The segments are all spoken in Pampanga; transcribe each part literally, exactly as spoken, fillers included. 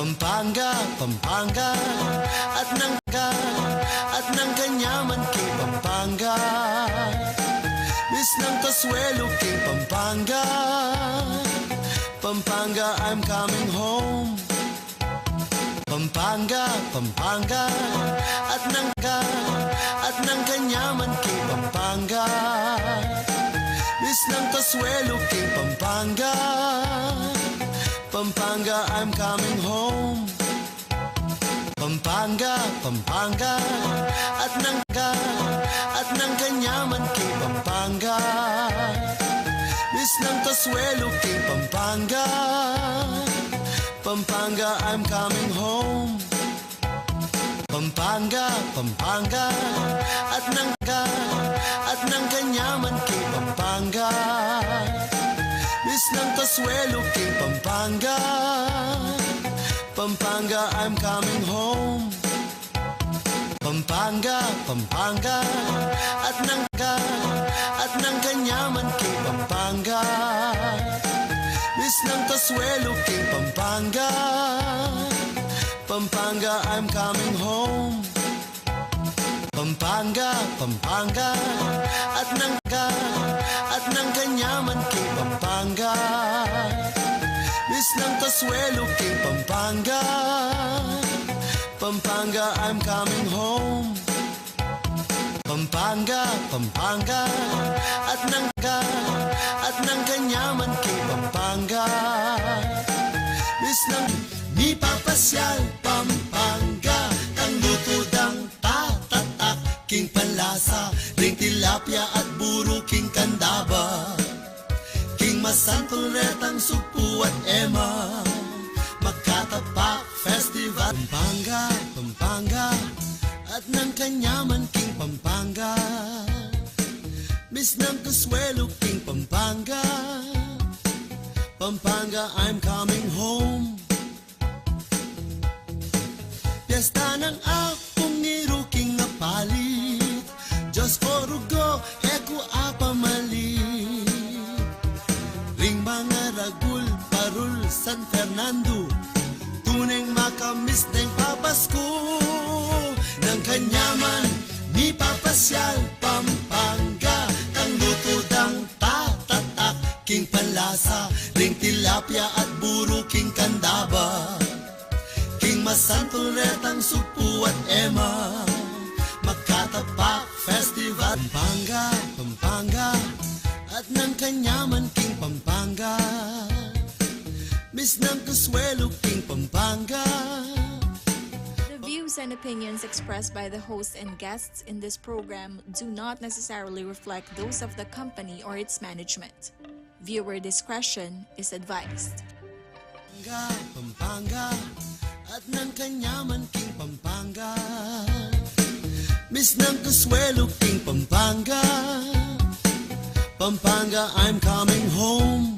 Pampanga, Pampanga, at nang ka, at nang kanyaman king Pampanga. Miss ng kasuelo king Pampanga. Pampanga, I'm coming home. Pampanga, Pampanga, at nang ka, at nang kanyaman king Pampanga. Miss ng kasuelo king Pampanga. Pampanga, I'm coming home. Pampanga, Pampanga, at nang ka, at nang kanyaman king Pampanga. Miss ng kasuelo king Pampanga. Pampanga, I'm coming home. Pampanga, Pampanga, at nang ka, at nang kanyaman king Pampanga. Miss ng kasuelo king Pampanga. Pampanga, I'm coming home. Pampanga, Pampanga, at nang ka, at nang kanyaman king Pampanga. Miss ng kasuelo king Pampanga. Pampanga, I'm coming home. Pampanga, Pampanga, at nang ka, at nang kanyaman king Pampanga. Miss ng kasuelo king Pampanga. Pampanga, I'm coming home. Pampanga, Pampanga, at nang ka, at nang kanyaman king Pampanga. Miss ng mipapasyal Pampanga, kang luto dang tatatak, king panlasa ding tilapia at buru king kandaba. King masantul retang sugpu at ema, Makatapak Festival. Pampanga, Pampanga, at nang kanyaman king Pampanga. Miss ng kasuelo king Pampanga. Pampanga, I'm coming home. Piyesta nang Apung Iru king Apalit, Diyos ko rugo, e ku apamalit. Ring mangaragul, parul, San Fernando, tuneng makamiss deng papasku. Nang kanyaman mipapasyal Pampanga, kang luto dang tatatak, king panlasa ding tilapia at buru king kandaba. King masantul retang sugpu at ema, Makatapak Festival. Pampanga, Pampanga, at nang kanyaman king Pampanga. Miss ng kasuelo king Pampanga. The views and opinions expressed by the host and guests in this program do not necessarily reflect those of the company or its management. Viewer discretion is advised. Pampanga, Pampanga, at nang kanyaman king Pampanga. Miss ng kasuelo king Pampanga. Pampanga, I'm coming home.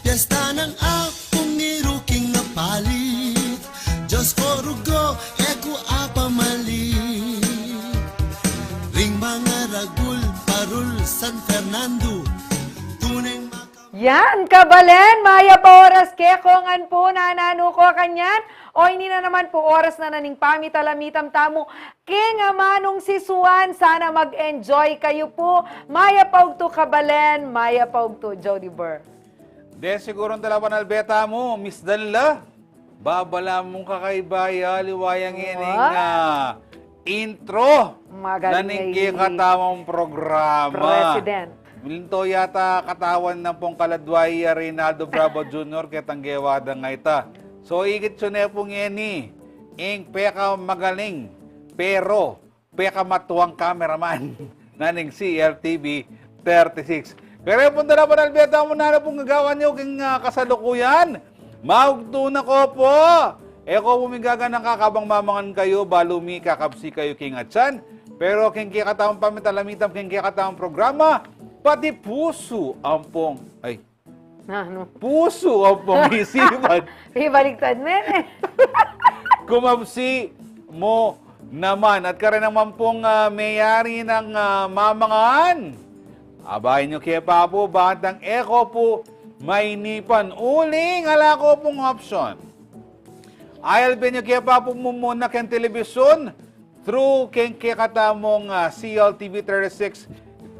Piyesta nang Apung Iru king Apalit, Diyos ko rugo, e ku apamalit. Ring mangaragul, parul, San Fernando, tuneng maka- Yan, kabalen, mayap a oras keko ngan pu, nananu ko kanyan. O, ini na naman pu, oras na na ning pamitalamitam tamu king amanung sisuan. Sana mag-enjoy kayu pu. Mayap a ugtu, kabalen, mayap a ugtu, Jody Burr. De, siguru talaga panalbe tamu, Miss Danla. Babala mung kakaiba ya, aliwa yang ining, ah, intro na ning kekatamung programa. President. Milinto yata katawan na pung kaladwa i Reynaldo Bravo Junior ketang gewa da ngeni. So, ikit su ne pu ngeni ing pekamagaling, pero pekamatuang cameraman na ning C L T V thirty-six. Pero pu talaga panalbe tamu, nanu pung gagawan yu king, ah, kasalukuyan? Maugtu na ko pu. E ko pu migaganaka kabang mamangan kayu, balu mi kakabsi kayu king atsan. Pero king kekatamung pamitalamitam, king kekatamung programa, pati pusu ampong, ay, nanu? Pusu ampong isipan. Ibaliktad me, e. Kumabsi mu naman. At karin naman pung, ah, meyari nang, ah, mamangan, abayan yu ke pa pu, bantang e ko pu Mainipan. Uling ala ko pung option. I'll venue ke pa pu mumuna keng television through keng kekatamung, ah, C L T V thirty-six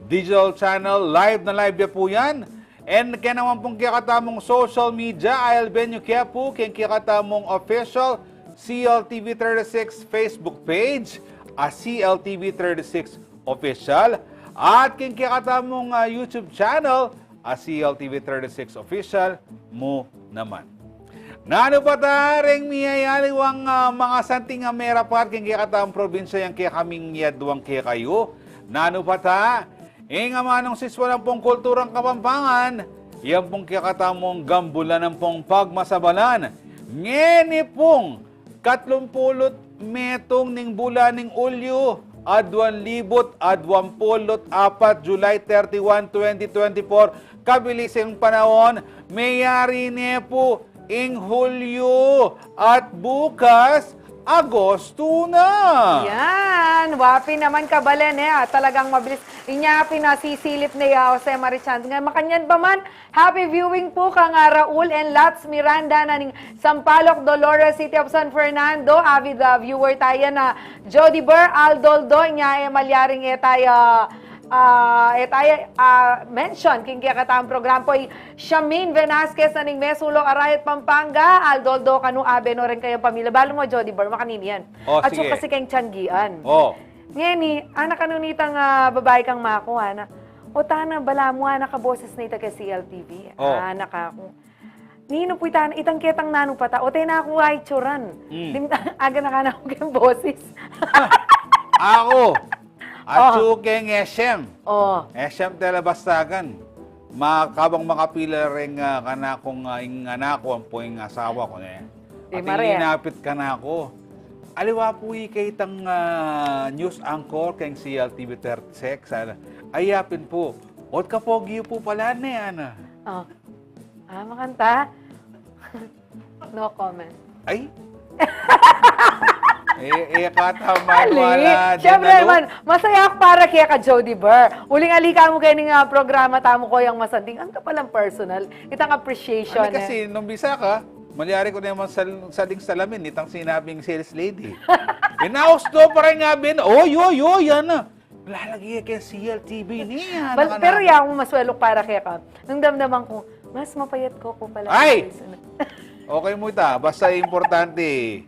digital channel. Live na live ya pu yan. And kaya naman pung kekatamung social media, I'll venue ke pu keng kekatamung official C L T V thirty-six Facebook page, a C L T V thirty-six official, at keng kekatamung, ah, YouTube channel, a C L T V thirty-six official mu naman. Nanu pa ta reng miyayaliwang, ah, masanting a merapat keng kekatamung probinsya yang kekaming yaduang kekayu? Nanu pa ta ing amanung siswalan pung kulturang Kapampangan, yang pung kekatamung gambulan ampong pagmasabalan? Ngeni pung katlumpulu't metung ning bulan ning Ulyu, aduang libut aduang pulu't apat, July thirty-one, twenty twenty-four, kabilising panaun, meyari ne pu ing Hulyo at bukas, Agosto na. Yan, wa pin naman kabalen e, ah, talagang mabilis. Inya pin, ah, sisilip ne ya, Jose Marichan. Nga makanyan pa man, happy viewing pu kang, ah, Raul and Lats Miranda na ning Sampaloc, Dolores, City of San Fernando. Avid, ah, viewer taya na Jody Burr, Aldoldo, nya e malyaring e taya, ah, e taya, ah, mention king kekatang program pu i Shamin Velasquez na ning Mesulo, Arayat, Pampanga. Aldoldo kanu, Abe, no, reng kayang pamilya. Balu mo, Jody Burr, makanini yan. O, sige. Atsu kasi keng tianggian. O. Ngeni, anak kanu nitang, ah, babai kang maku, anak. O tana, balamu, anak, kaboses na ita ke C L T V. O. Anak aku. Ninu pu itang, itang ketang nanu pa ta. O tena aku itsuran. Mm. Dim, aga na kanaku keng boses. Aku. Atsu keng S M. O. S M Talabastagan. Ma-, kabang makapila reng, ah, kanakung, ah, ing anak ku, ampo ing asawa ku ne. E, at Maria. Ing inapit kanaku. Aliwa pu ika itang, ah, news anchor keng C L T V thirty-six, ana. Ay, yapin pu. Ot kapogi pu pala ne, ana. O. Ah, makanta? No comment. Ay? E, e, katama, ali, wala din, siyempre ano? Naman, masaya aku para keka Jody Burr. Uling ali ka mu keni ning programa tamu, Koyang Masanting. Anta palang personal. Itang appreciation, ano e. Kasi, nung bisa ka, malyari ku naman sal-, saling salamin, itang sinabing sales lady. Inaus do pa rin nga bin, oy, oy, oy, yan na. Lalagay ke C L T V niya, bal-, naka-, pero naka- yaku masweluk para keka. Nung damdaman ku, mas mapayat ku pu pala. Ay! Personal. Okay mu ita, basta importante,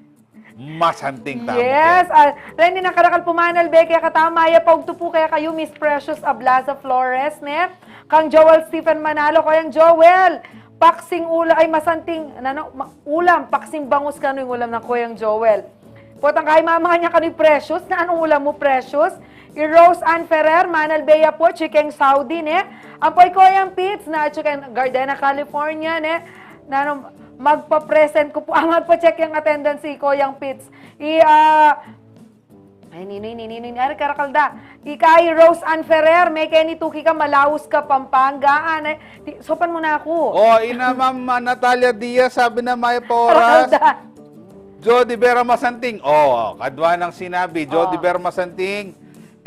masanting tamu. Yes, ke. Ah, Randy, nang karakal pu, Manal Be, kekatamu, mayap a ugtu pu kekayu, Miss Precious Ablaza Flores, ne? Kang Joel Stephen Manalo, Koyang Joel, paksing ula-, ay, masanting, nanu, ma-, ulam, paksing bangus kanu ing ulam nang Koyang Joel. Potang kay mama nya kanu i Precious, nanung ulam mu, Precious? I Rose Ann Ferrer, Manal Be ya pu, atsu keng Saudi, ne? Ampo i Koyang Pits, na atsu keng Gardena, California, ne? Nanu, magpa-present ku pu, ah, magpa-check yang attendance i Koyang Pits. I, ah, ay, ninu, ninu, ninu, ninu, ari karakal da. Ika i Rose Ann Ferrer, mekeni tuki ka, Melausca, Pampanga, ne? Di, saupan mu na ku. O, ina, Ma'am, ah, Natalia Diaz, sabi na, mayap a oras. Karakal da. Jody Vera Masanting. O, kadwa nang sinabi, Jody Vera Masanting.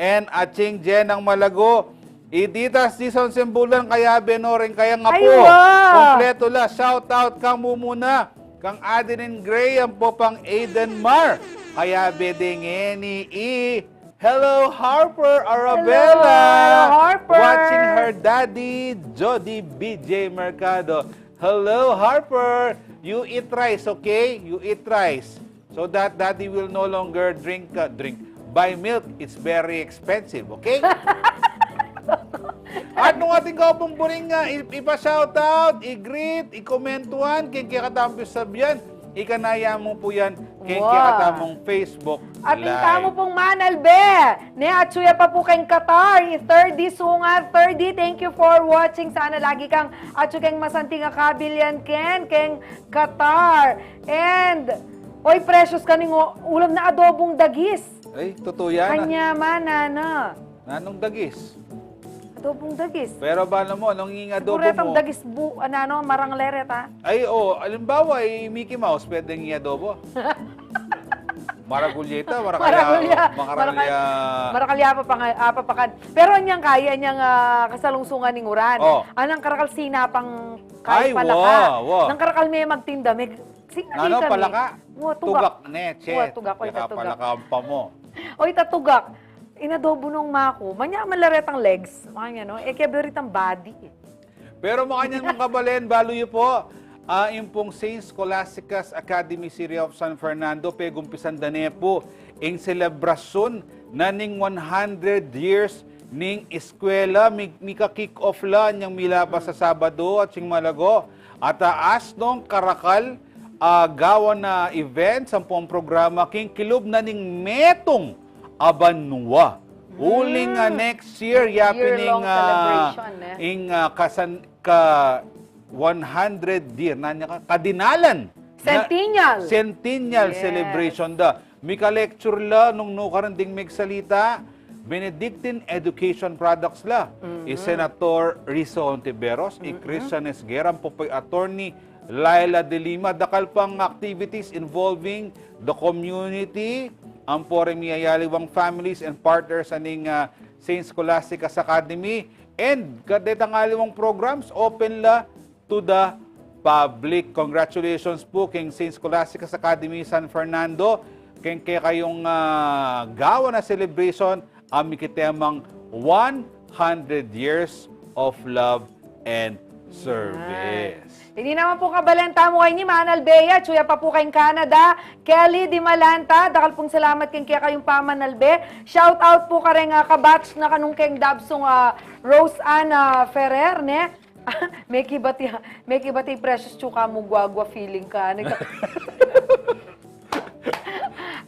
And Aching Jen ng Malago. Iti tas di sa simbulan kaya benoring kaya nga pu. Ay, wa! Kompleto la. Shout out kang mumuna. Kang Adeline Gray, ampo pang Aiden Mar. Kaya bedengeni i Hello, Harper Arabella. Hello, Harper. Watching her daddy, Jody B J Mercado. Hello, Harper. You eat rice, okay? You eat rice. So that daddy will no longer drink, uh, drink, buy milk. It's very expensive, okay? At nung atin kayu pung buring, ah, i-, ipa-shoutout, i-greet, i-komentuan, keng kekatamung pisabian, ikanaya mu pu yan keng kekatamung Facebook Live. At ing tamu pung Manal Be, ne, atsu ya pa pu keng Qatar, i Thirdy Sunga. Thirdy, thank you for watching. Sana lagi kang atsu keng masanting a kabilyan ken, keng Qatar. And, oy, Precious, kanu ing ulam na, adobong dagis. Ay, tutu yan, ah. Kanya man, nanu. Nanung dagis? Adobong dagis. Pero bala mu, nung ing adobo mu? Siguro itang dagis bu-, ano, ano, marangle reta. Ay, o, alimbawa, i Mickey Mouse, pwedeng iadobo. Maragulya ita, marakalya, marakalya. Marakal-, marakalya papangan, ah, papakan. Pero anyang kaya, anyang, ah, kasalungsungan ning uran. O. Anang karakal sinapang Ay, palaka. Wa, wa. Nang karakal me magtinda, me, sinali kami. Ano, palaka? Wa, tugak. Tugak, ne, che. Wa, tugak, o, ita tugak. Palaka ang pamo. O, ita tugak. Inadobo nung maku. Manyaman la retang legs. Makanyan, no? E, kaya beritang body. Pero makanyan, mga kabalen, balu yu pu, ah, ing pung Saint Scholastica's Academy City of San Fernando, pegumpisan da ne pu ing selebrasyun na ning one hundred years ning eskwela. Mi-, mika-kick off la inyang milabas a Sabado ating malago. At, ah, asnong karakal, ah, gawan na events ampong programa king kilub na ning metung a banua. Uling, ah, next year, yapin ing, ah, ing, ah, kasan-, ka one hundred year, nanu ka, kadinalan. Centennial. Centennial celebration da. Mika-lecture la nung nukarin ding megsalita, Benedictine education products la. I Senator Risa Hontiveros, i Christian Esguerra, ampo pu i Attorney Laila de Lima, dakal pang activities involving the community, ampo reng miyayaliwang families and partners a ning, ah, Saint Scholastica's Academy, and kadetang aliwang programs, open la to the public. Congratulations pu king Saint Scholastica's Academy San Fernando, king kekayung, ah, gawan a celebration a mikitemang one hundred years of love and service. Ini naman pu kabalen tamu keni, Manalbe ya, atsu ya pa pu keng Canada, Kelly Dimalanta, dakal pung salamat king kekayung pamanalbe. Shout out pu kareng, ah, kabatch na kanung keng Dabsung, ah, Rose Ann, ah, Ferrer, ne? Mekibati, mekibati Precious, atsu ka mu guagua, feeling ka, ne?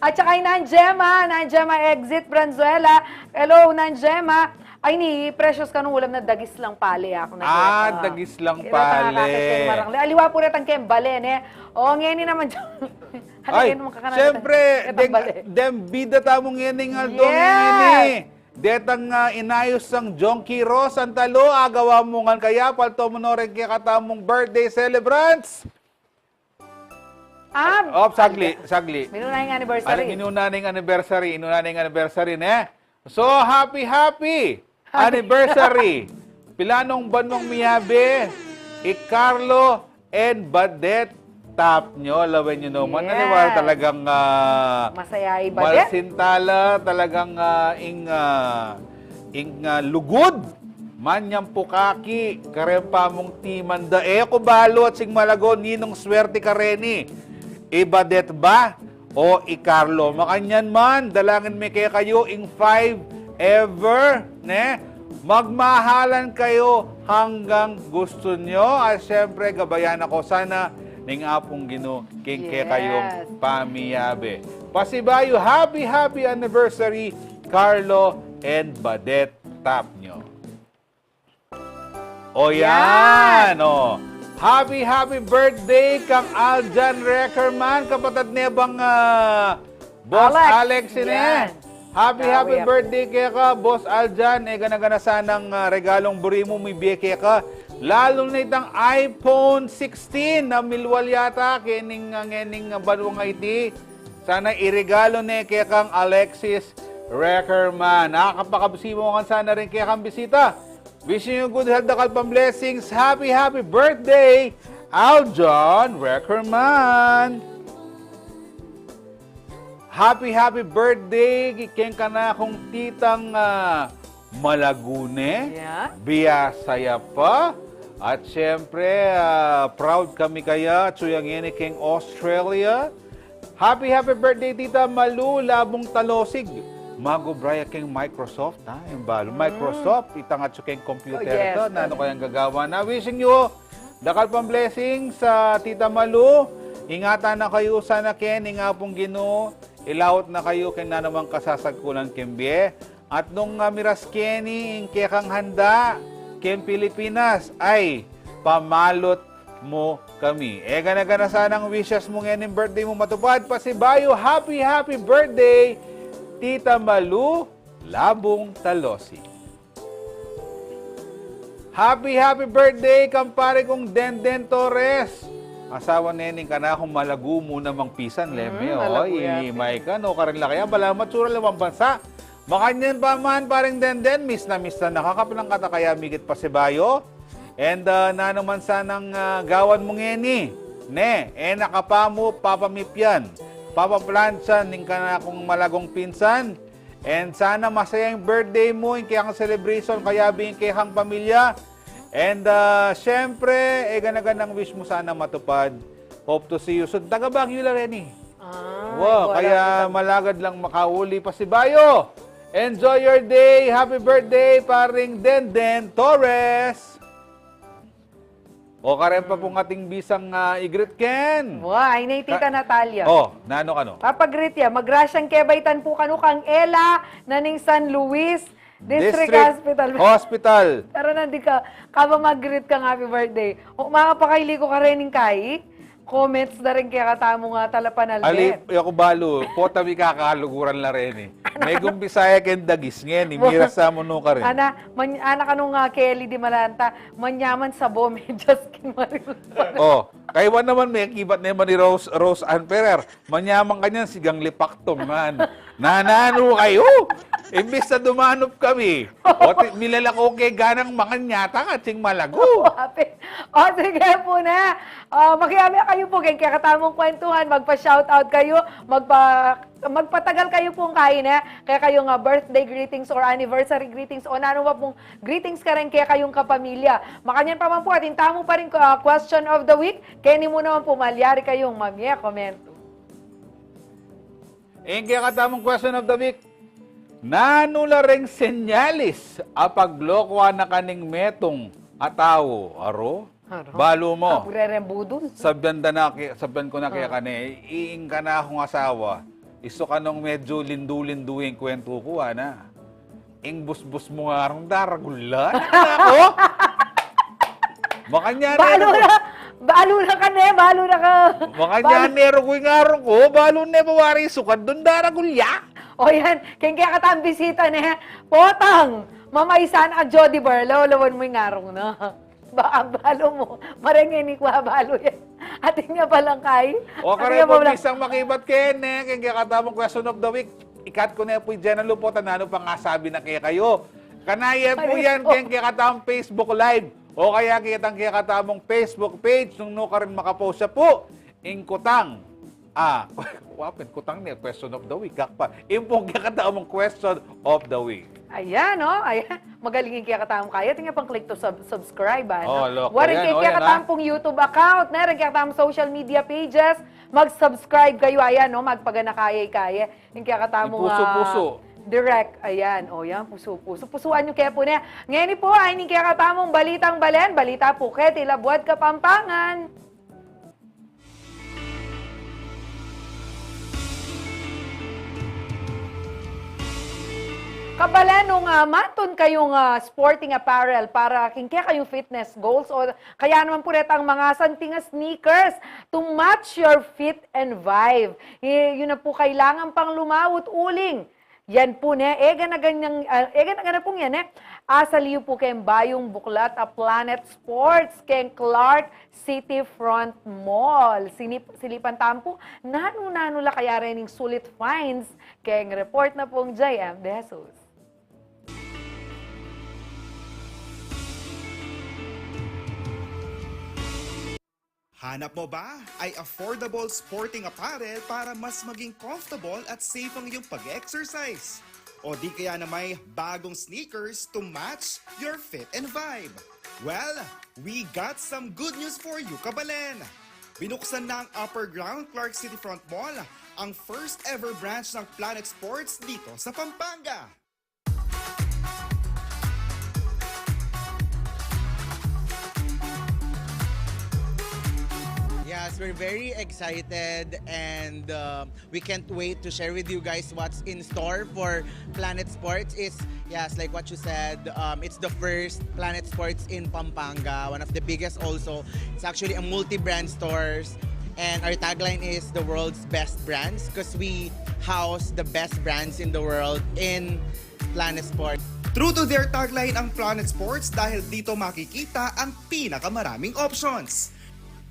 At saka i Nan Gemma, Nan Gemma Exit Branzuela. Hello, Nan Gemma. Ay, ni Precious, kanung ulam na dagis lang pale, aku na. Ah, dagis lang pale. Aliwa pu retang keng bale, ne? O, ngeni naman. Ay, siyempre, deng bida tamu ngeni, ngan dong ngeni. Detang, ah, inayus nang Jong Quiros, antalu, agawa mu ngan kaya, palto mu no reng kekatamung birthday celebrants. Ah, op, sagli, sagli. Minuna ing anniversary. Minuna ning anniversary, minuna ning anniversary, ne? So, happy, happy anniversary. Pilanung banuang miyabe i Carlo and Badet Tapño. Lawen yu naman, aliwa talagang, ah, masaya i Badet. Malsinta la talagang, ah, ing, ah, ing, ah, lugud. Manyang pukaki, kareng pamung timan da. E ku balu at sing malago, ninung swerte kareni. I Badet ba o i Carlo? Makanyan man, dalangin mi kekayu ing five ever, ne? Magmahalan kayu hanggang gustu nyo. At siyempre, gabayan na ku sana ning Apung Ginu king kekayung pamiyabe. Pasibayu, happy, happy anniversary, Carlo and Badet Tapño. O, yan, o. Happy, happy birthday kang Aljan Reckerman, kapatad ne bang, ah, Boss Alex, ne? Happy, happy birthday keka, Boss Aljan. E, gana-gana sanang, ah, regalung buri mu, mibie keka. Lalu na itang iPhone sixteen na milwal yata kening, ah, ngening, ah, banuang iti. Sana iregalu ne kekang Alexis Reckerman. Nakakapakabsi mu ngan sana ring kekang bisita. Wishing you good health, dakal pang blessings. Happy, happy birthday, Aljon Reckerman. Happy, happy birthday keng kanakung titang, ah, Malagune. Yeah. Biyasaya pa. At siyempre, ah, proud kami kaya, atsu ya ngeni keng Australia. Happy, happy birthday, Tita Malu Labung Talosig. Magubra ya keng Microsoft, ha? Yung balu. Microsoft, itang atsu keng computer. Nanu kayang gagawan na? Wishing you dakal pang blessings, ah, Tita Malu. Ingatan na kayu sana ken ning Apung Ginu. Ilaut na kayu keng nanumang kasasagkulan keng bie. At nung, ah, miras keni ing kekang handa keng Pilipinas, ay, pamalut mu kami. E, gana-gana sanang wishes mu ngening birthday mu matupad. Pasibayu, happy, happy birthday, Tita Malu Labung Talosig. Happy, happy birthday, kampare kung Denden Torres. Asawa ne ning kanakung Malagu mu namang pisan, leme, o, imay ka, no, karin la kaya, balamu atsura la king bansa. Makanyan pa man, pareng Denden, miss na miss na na ka, kapilan kata kaya migit pasibayu? And, ah, nanu man sanang, ah, gawan mu ngeni, ne, e na ka pa mu papamipyan, papaplantsan ning kanakung malagung pinsan. And sana masaya ing birthday mu, ing kekang celebration, kayabe ing kekang pamilya. And, ah, syempre, e gana-ganang wish mu sana matupad. Hope to see you soon. Taga Baguio la reni. Ah, Wow, ikaw kaya lang. Malagad lang makauli pasibayu. Enjoy your day. Happy birthday, paring Denden Torres. O, karen pa pung ating bisang, ah, i-greet ken. Wa, ay na i Tita Ka- Natalia. O, nanu kanu? Papa-greet ya. Magrasyang kebaitan pu kanu kang Ella na ning San Luis District District Hospital. Hospital. Tara na, di ka, kaba mag-greet kang happy birthday. O, makapakailiko ka rin ning kai. Comments na rin kaya katamu nga talapanalden. Ali, e ku balu, pota mi kakaluguran la reni. Metung Bisaya ken dagis ngeni, miras sa mu nu karin. Ana, man, ana kanu nga Kelly di malanta, manyaman sabo, medyas ken maril. O, kaybat naman mekibat ne man i Rose, Rose Ann Ferrer. Manyaman kanyan, sigang lipaktung man. Nananu kayu? Imbis na dumanup kami. O, ti, milalako ke ganang mangan yata, katsing malagu. O, ape. O, sige pu ne. O, makiame kayu pu keng kekatamung kwentuhan, magpa-shoutout kayu, magpa-, magpatagal kayu pung kain, e. Kekayung, ah, birthday greetings or anniversary greetings o nanu pa pung greetings karin kekayung kapamilya. Makanyan pa man pu, atin tamu pa rin, ah, question of the week. Keni mu naman pu, malyari kayung mamye komentu. Ing kekatamung question of the week, nanu la reng senyalis a paglokuan na ka ning metung a tau, aro? Aro? Balu mu. Ah, purerembudun. Sabyan da na ke-, sabyan ku na kaya Ah. kane, i-, ing kanakung asawa, isu kanung medyu lindu-lindu ing kwentu ku, ana. Ing busbus mu ngarung daragul la. Nako! Makanyan Balu ne, na, balu na ka ne, balu na ka. Makanyan Balu. ne, rugu ing ngarung ku, balu ne, bawari sukad dun, daragul ya. O yan, keng kekatang bisita ne, Potang, Mama Isan at Jody Barlow, lawan mu ing ngarung na. Ba, balu mu, marenge ni kwa balu yan. Atin ya palang kai. O, Atin kare ya pu, palang bisang makibat kene, keng kekatamung question of the week. Ikat ku ne pu i Jenna Lupot, nanu pang asabi na kekayu. Kanayan pu Ay, yan, oh. keng kekatamung Facebook Live. O kaya keng kekatamung Facebook page, nung nu karin makapost ya pu. Ing kutang. Ah, wa pu, kutang ne, question of the week, gakpa. Ing pung kekatamung question of the week. Ayan, o. Ayan. Magaling ing kekatamung kaya. Atin ya pang click to sub-, subscribe, ano? O, loko Wa rin yan, keng o, yan, kekatamung ah. pung YouTube account, ne? Rin kekatamung social media pages. Mag-subscribe kayu, ayan, no? Magpagana kaya, kaya. Ing kekatamung, Ing pusu-pusu. ah, direct, ayan. O, yan, pusu-pusu. Pusuan yu ke pu ne. Ngeni pu, ay ning kekatamung balitang balen, balita pu keti Labuad Kapampangan. Kabalen, nung, ah, mantun kayung, ah, sporting apparel para king kekayung fitness goals o kaya naman pu retang mangasanting a sneakers to match your fit and vibe. I-, yu na pu kailangan pang lumawut uling. Yan pu ne, e gana-gana, ah, e gana-gana pung yan, e. Asali yu pu keng bayung buklat a Planet Sports keng Clark City Front Mall. Sinip-, silipan tamu pu, nanu-nanu la kaya rening sulit finds keng report na pung J M De Jesus. Hanap mo ba ay affordable sporting apparel para mas maging comfortable at safe ang iyong pag-exercise? O di kaya na may bagong sneakers to match your fit and vibe? Well, we got some good news for you, kabalen! Binuksan na ang Upper Ground, Clark City Front Mall, ang first ever branch ng Planet Sports dito sa Pampanga. Yes, we're very excited and, uh, we can't wait to share with you guys what's in store for Planet Sports. It's, yes, like what you said, um, it's the first Planet Sports in Pampanga, one of the biggest also. It's actually a multi-brand stores. And our tagline is the world's best brands because we house the best brands in the world in Planet Sports. True to their tagline ang Planet Sports dahil dito makikita ang pinakamaraming options.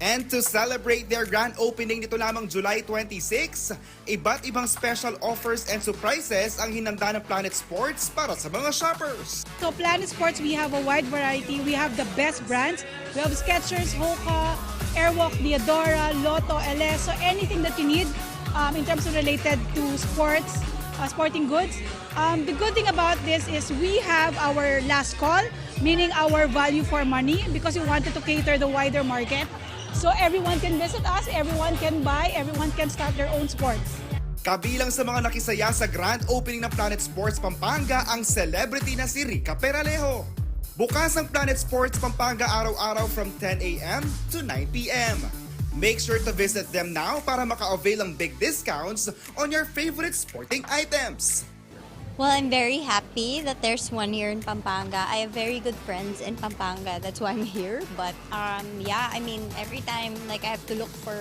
And to celebrate their grand opening nito lamang July twenty-six, iba't ibang special offers and surprises ang hinanda ng Planet Sports para sa mga shoppers. So Planet Sports, we have a wide variety. We have the best brands. We have Skechers, Hoka, Airwalk, Diadora, Lotto, L S. So anything that you need um, in terms of related to sports, uh, sporting goods. Um, the good thing about this is we have our last call, meaning our value for money, because we wanted to cater the wider market. So everyone can visit us, everyone can buy, everyone can start their own sports. Kabilang sa mga nakisaya sa grand opening ng Planet Sports Pampanga ang celebrity na si Rica Peralejo. Bukas ang Planet Sports Pampanga araw-araw from ten a m to nine p m. Make sure to visit them now para maka-avail ng big discounts on your favorite sporting items. Well, I'm very happy that there's one here in Pampanga. I have very good friends in Pampanga. That's why I'm here. But um, yeah, I mean, every time, like, I have to look for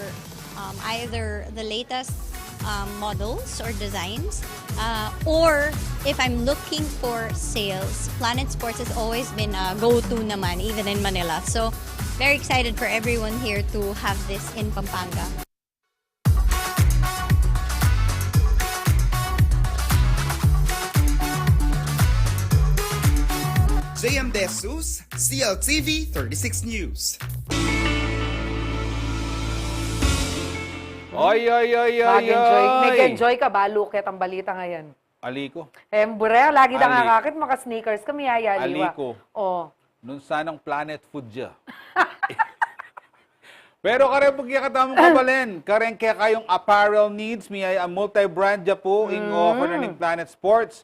um, either the latest um, models or designs, uh, or if I'm looking for sales, Planet Sports has always been a go-to naman, even in Manila. So, very excited for everyone here to have this in Pampanga. J M De Jesus, C L T V thirty-six News. Oy, oy, oy, oy, Nag-enjoy, oy. nag-enjoy ka, balu ket ang balita ngayon. Ali ko. Embure, lagi da Ali. Nga kakit, maka-sneakers kami, ayali Ali wa. ko. Oh. Nung sanang Planet Food ya. Pero kare pag kekatamung kabalen, kareng kekayung apparel needs, miyaya multi-brand ya pu, ing offer na ning Planet Sports.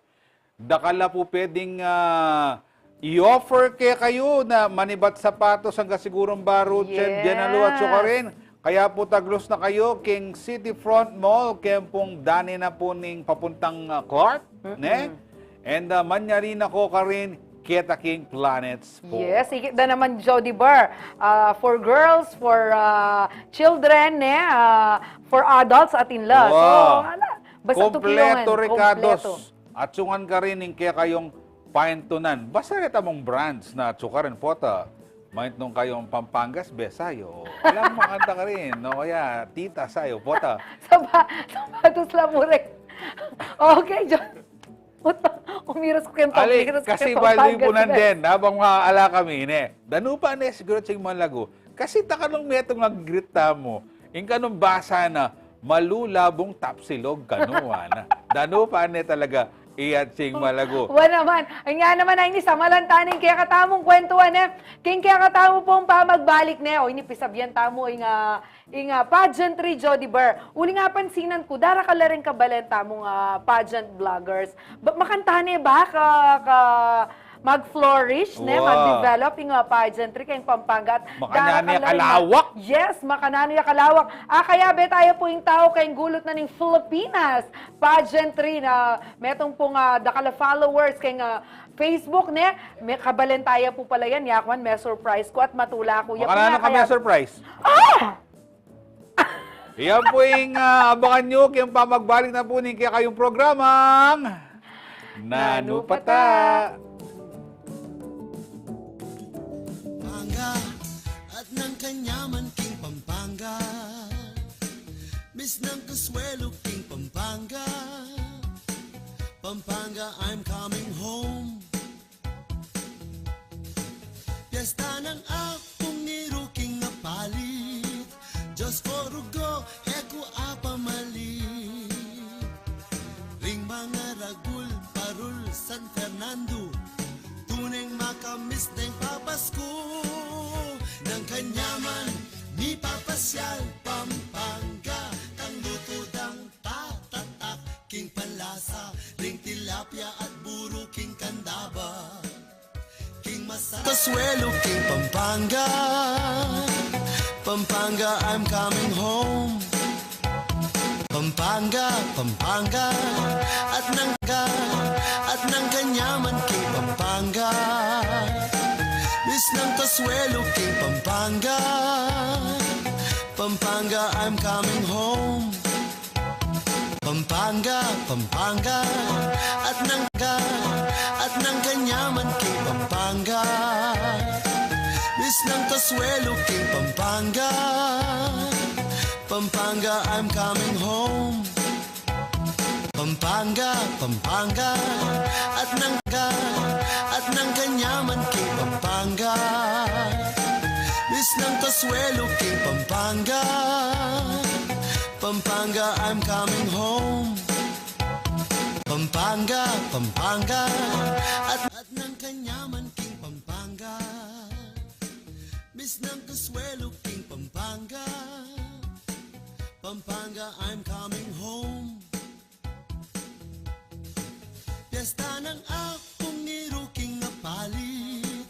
Dakal la pu pwedeng ah, i-offer kekayu na manibat sapatos angga sigurung baru, Yes. General at Sukarin. Kaya pu taglus na kayu king City Front Mall, keng pung dani na pu ning papuntang ah, Clark, ne? And ah, manyari na ko karin, keta king Planet Sports. Yes, ikit da naman, Jody Bar. Ah, for girls, for ah, children, ne? Ah, for adults, atin la. So, Wow. Ala, basta Kompleto, tukilongan, Ricardos. Kompleto. Atsungan karin ing kekayung paintunan. Basta reta mung brands na atsu karin, pota. Maintun kayung Pampangas, Besaya. Alam mo, kanta karin. No? Kaya, tita sayo, pota. Sapa-, sapatos la mu rin. Okay, John. Puta, umiras ko kayong Ali, umiras ko kasi kayong bali Pampangas punan Fest. Din, habang mga ala kami, ne? Danu pa ne, siguro tsing malagu. Kasi takanung metong nag-greet tamu. Ing kanung basa na, malulabung tapsilog kanuan. Danu pa ne talaga, iya tsing malagu. Wa naman. Ay nga naman, ay ni samalan taning kekatamung kwentuhan, eh. King kekatamu pung pamagbalik, ne. O, ini pisabyan tamu, ing, ah, ing, ah, pageantry, Jody Bar. Uli nga pansinan ku, dara ka la ring kabalen tamung, ah, pageant vloggers. Ba, makantahan ne ba ka, ka mag-flourish, ne? Wow. Mag-develop ing, ah, pageantry keng Pampanga. At Makananu dara ka ya la ring kalawak? Yes, makananu ya kalawak. Ah, kaya be tayo pu ing tau keng gulut na ning Filipinas. Pageantry na metung pung, ah, dakal a followers keng, ah, Facebook, ne? Me, kabalen taya pu pala yan, yaku man, me-surprise ku at matula ku ya pu Makananu nga, ka me-surprise? Ah! Yan pu ing, ah, abangan nyo keng pamagbalik na pu ning kekayung programang Nanu Pata. Pampanga at nang kanyaman king Pampanga. Miss nang Consuelo king Pampanga. Pampanga, I'm coming home. Piyesta nang Apung Ngiru king Apalit. Diyos ko, rugo, e ku apamalit. Ring mangaragul, parul, San Fernando, tuneng makamiss deng papasku. Nang kanyaman mipapasyal Pampanga, tang lutu dang tatatak king panlasa, ring tilapia at buru king kandaba. King masarap Consuelo king Pampanga. Pampanga, I'm coming home. Pampanga, Pampanga, at nang, at nang kanyaman king Pampanga. Miss nang Consuelo king Pampanga. Pampanga, I'm coming home. Pampanga, Pampanga, at nang, at nang kanyaman king Pampanga. Misnang kasuelu king Pampanga, Pampanga, I'm coming home. Pampanga, Pampanga, at nang ga, at nang kanyaman king Pampanga. Misnang kasuelu king Pampanga, Pampanga, I'm coming home. Pampanga, Pampanga, at, at nang kanyaman king Pampanga. Misnang kasuelu king Pampanga, Pampanga, I'm coming home. Piyesta nang Apung Ngiru king apalit,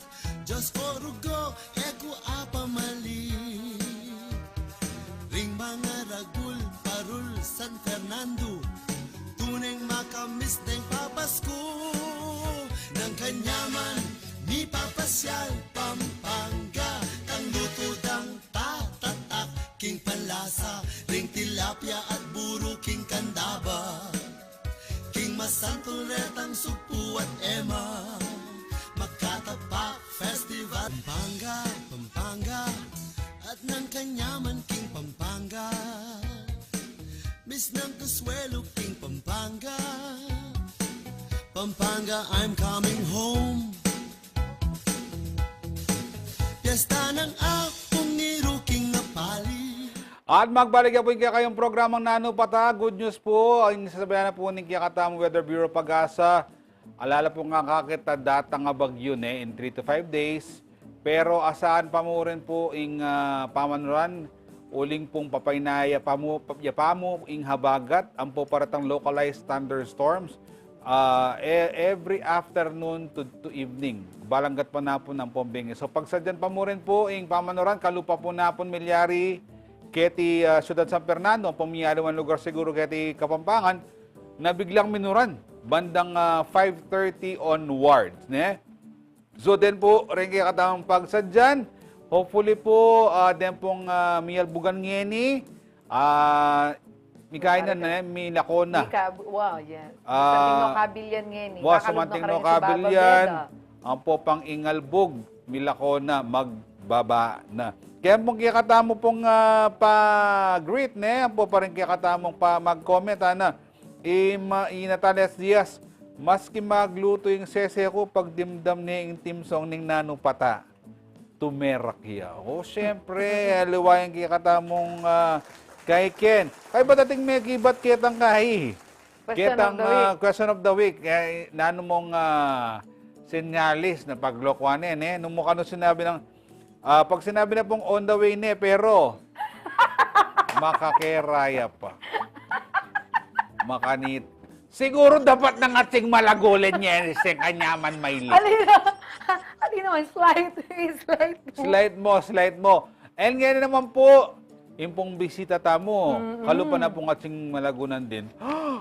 Diyos ko rugo, e ku apamalit. Ring mangaragul, parul, San Fernando, tuneng makamis deng papasku. Nang kanyaman mipapasyal Pampanga, tang lutu dang tatatak king panlasa, ring tilapia at buru king Candaba, king masantul retang sugpu at ema, Makatapak Festival. Pampanga, Pampanga, at nang kanyaman king Pampanga. Misnang kasuelu king Pampanga, Pampanga, I'm coming home. Piyesta nang Apung Ngiru king apalit. At magbalik ya pu ing kekayung programang Nanu Pata. Good news pu, ing sasabian na pu ning kekatamung Weather Bureau PAGASA, ala la pung akakit a datang a bagyu ne in three to five days. Pero asahan pa mu rin pu ing, ah, pamanuran, uling pung papainaya pa mu, pa, ya pa mu ing habagat, ampo pa retang localized thunderstorms, ah, e-, every afternoon to, to evening. Balanggat pa na pu nang pombing. So, pagsadyan pa mu rin pu ing pamanuran, kalupa pu na pung milyari keti, ah, Siyudad San Fernando, ampo miyaliwang lugar siguru keti Kapampangan, na biglang minuran bandang, ah, five thirty onwards, ne? So, den pu, reng kekatamung pagsadyan, hopefully pu, ah, den pung, ah, miyalbugan ngeni, ah, mikain na, ne, milako na. Mika-, wow, yeah. Ah, samanting no kabilyan ngeni. Wow, samanting no kabilyan, ampo pang ingalbug, milako na, magbaba na. Kaya pung kekatamu pung, ah, pa-greet, ne, ampo pa rin kekatamung pa mag-comment, ana. I ma-, i Natalia Diaz, maski maglutu ing sese ku, pagdimdam ne ing theme song ning Nanu Pata, tumerak ya. O, siyempre, aliwa yang kekatamung, ah, kay Ken. Kay ba't ating mekibat ketang kay? Question of the week. Ketang, ah, question of the week. Eh, nanu mung, ah, sinyalis na paglokuan, eh, ne? Nung mu kanu sinabi nang, ah, pag sinabi na pung on the way ne, pero makakeraya pa. Makanit. Siguro dapat nang ating malagulan niya, eh, sa kanyaman may li. Alin na? Alin naman? Slight. Slight mo. Slight mo, slight mo. And ngayon naman po, yung pong bisita tamu, mm-mm, kalupa na pong ating malagunan din.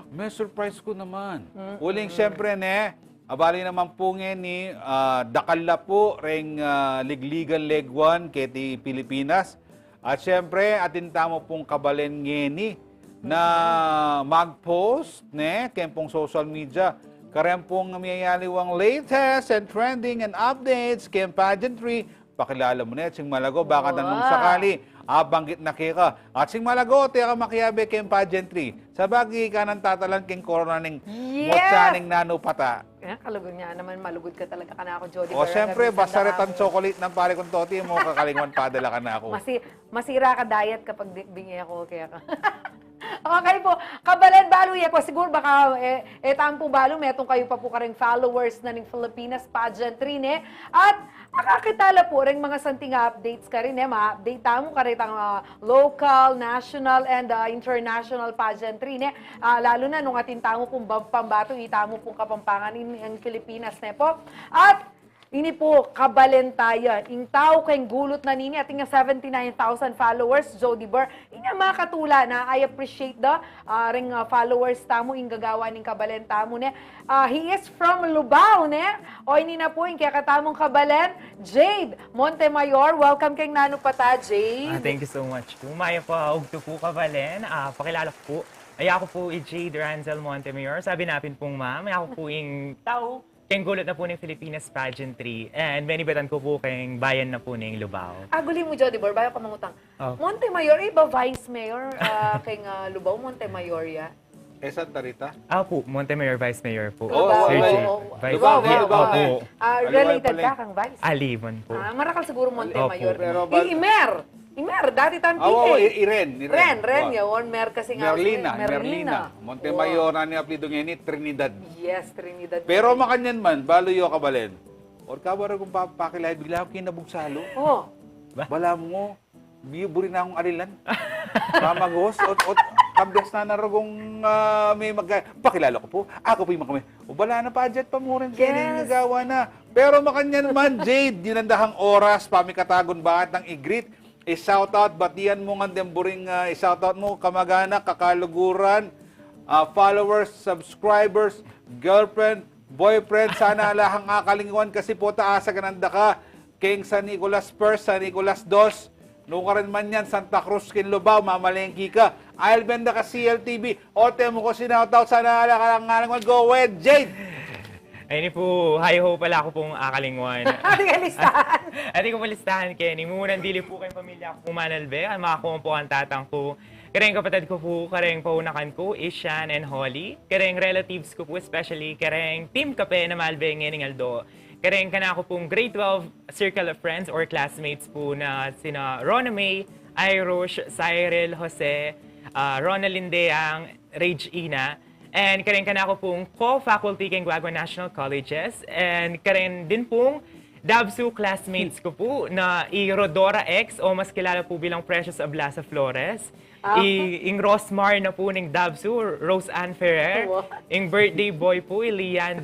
May surprise ku naman. Mm-mm. Uling siyempre, ne, abali naman po ngeni, ah, dakal la po reng, ah, ligligan leguan keti Pilipinas. At siyempre, atin tamu pong kabalen ngeni na mag-post, ne, keng pong social media. Kareng pong miyayaliwang latest and trending and updates keng pageantry. Pakilala mu ne, Ching Malago, baka nanu nung sakali, ah, banggit na keka. At Ching Malago, teka makiabe keng pageantry. Sabagay, ika nang tatalan keng corona ning, yes, mutya ning Nanu Pata. Eh, kalugud nga naman, malugud ka talaga kanaku, Jody. O, siyempre, basta retang chocolate nang pare kung Toti, mu kakalingwan padala kanaku. Masi-, masira ka diet kapag di-, bingi ako, kaya ka. Okay po. Kabalen, balu ya po. Siguro baka, eh, eh, tampu balu, metung kayu pa po kareng followers na ning Filipinas Pageantry, ne? At akakit la po reng mga santing updates karin, eh. Ma-update tamu karetang, ah, local, national, and, ah, international pageantry, ne? Ah, lalu na nung atin tamu pung bam-, pambatu, itamu pung Kapampangan in, in Pilipinas, ne po? At ini po, kabalen taya, ing tau keng gulut na nini, atin yang seventy-nine thousand followers, Jody Bar, inya makatula na, I appreciate the, ah, reng, ah, followers tamu, ing gagawa ning kabalen tamu, ne? Ah, he is from Lubao, ne? O, ini na po, ing kekatamung kabalen, Jade Montemayor. Welcome keng Nanu Pata, Jade. Ah, thank you so much po. Mayap a ugtu po, kabalen. Ah, pakilala ku po. Ay, aku po i Jade Ranzel Montemayor. Sabi na pin pung ma'am, ay, aku po ing tau keng gulut na pu ning Filipinas pageantry, and menibatan ku pu keng bayan na pu ning Lubao. Ah, guli mu, Jody Bor, bayu ku mangutang. Oh. Montemayor, e ba vice mayor, ah, keng, ah, Lubao, Montemayor ya? E, Santa Rita? Apu, Montemayor, vice mayor pu. Oh, Lubao, Sir Jay. Oh, Vice Lubao, Mayor, Lubao. Apu. Ah, related ka kang vice? Ali man pu. Ah, marakal siguru Montemayor. Opu. Pero I, bal- Imer. Imer, dati tang Ah, oo, P A. I-, Iren, Iren. Ren, Ren, Wa. Yaun, Mer kasi nga Merlina, si Merlina. Merlina. Montemayor, Wa. Ano yung apelyido ngeni? Trinidad. Yes, Trinidad. Pero makanyan man, balu yu, kabalen. Or ka ba ragong pa-, pakilay, bigla kung kinabugsalu. Oh. Ba? Balamu, buri na kung alilan. Pamagos, ot, ot, kambias na na ragong, ah, me magka-, pakilala ku pu. Aku pu yung makami. O bala na, pageant pa mu rin, Yes. Keni, nagawa na. Pero makanyan man, Jade, yu nandahang oras, pamikatagun, baat nang i-greet. I-shoutout, batian mu ngan deng buring, ah, i-shoutout mu, kamag-anak, kakaluguran, ah, followers, subscribers, girlfriend, boyfriend, sana ala kang akalingwan kasi pota asagan da ka keng San Nicolas First, San Nicolas Dos, nukarin man yan, Santa Cruz king Lubao, mamalengke ka. I'll benda ka C L T V, ote mu ku sinoutout, sana ala kang akalingwan, go ahead, Jade! Ayni pu, hi ho pala, aku pung akalingwan. Ating listahan. Ating ku palistahan, Keni. Mumunan dili pu keng pamilya ku pu manalbe, ang mga kuwan pu ang tatang ku. Kareng kapatid ku pu, kareng paunakan ku, Ishan and Holly. Kareng relatives ku pu, especially kareng Team Kape na malbe ngening aldo. Kareng kanaku pung grade twelve circle of friends or classmates pu na sina Rona May, Irosh, Cyril, Jose, ah, Ronaldin Deang, Regina, and kareng kanaku pung co-faculty keng Guagua National Colleges, and kareng din pung Dabsu classmates ku pu na i Rodora X, o mas kilala pu bilang Precious Ablasa Flores, Ah. i, ing Rosmar na pu ning Dabsu, Rose Ann Ferrer, Wow. ing birthday boy pu, i Lian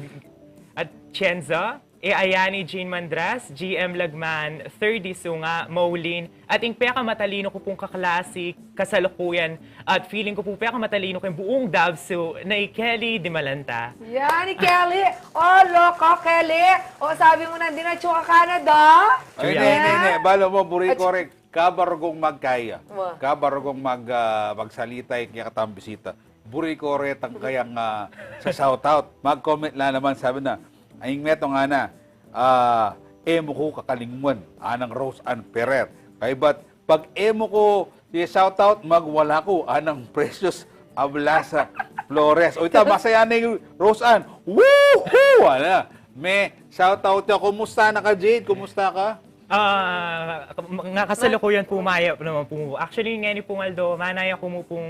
at Chenza, E, Ayani Jean Mandras, G M Lagman, thirty Sunga, Maulin, at ing pekamatalino ku pung kaklase kasalukuyan, at feeling ku pu pekamatalino keng buung Dabsu na i Kelly Dimalanta. Yan, i Kelly. O, loko, Kelly. O, sabi mu nandin atsu ka Canada? Ay, ne, ne, ne. Balo mu, buri At- ku rin. Kabarugong magkaya. Wa. Kabarugong mag-, ah, magsalita ing kekatang bisita. Buri ku retang kayang, ah, sa shoutout. Mag-comment la naman, sabi na, aying metung ngana, ah, e mu ku kakalingwan, anang Rose Ann Ferrer. Kaybat, pag e mu ku i-shoutout, magwala ku, anang Precious Ablasa Flores. O ita, masaya na yung Rose Ann. Woohoo! Ala, me-shoutout ya. Kumusta na ka, Jade? Kumusta ka? Ah, nga kasalukuyan pu, mayap naman pu. Actually, ngeni pung aldo, manaya ku mu pung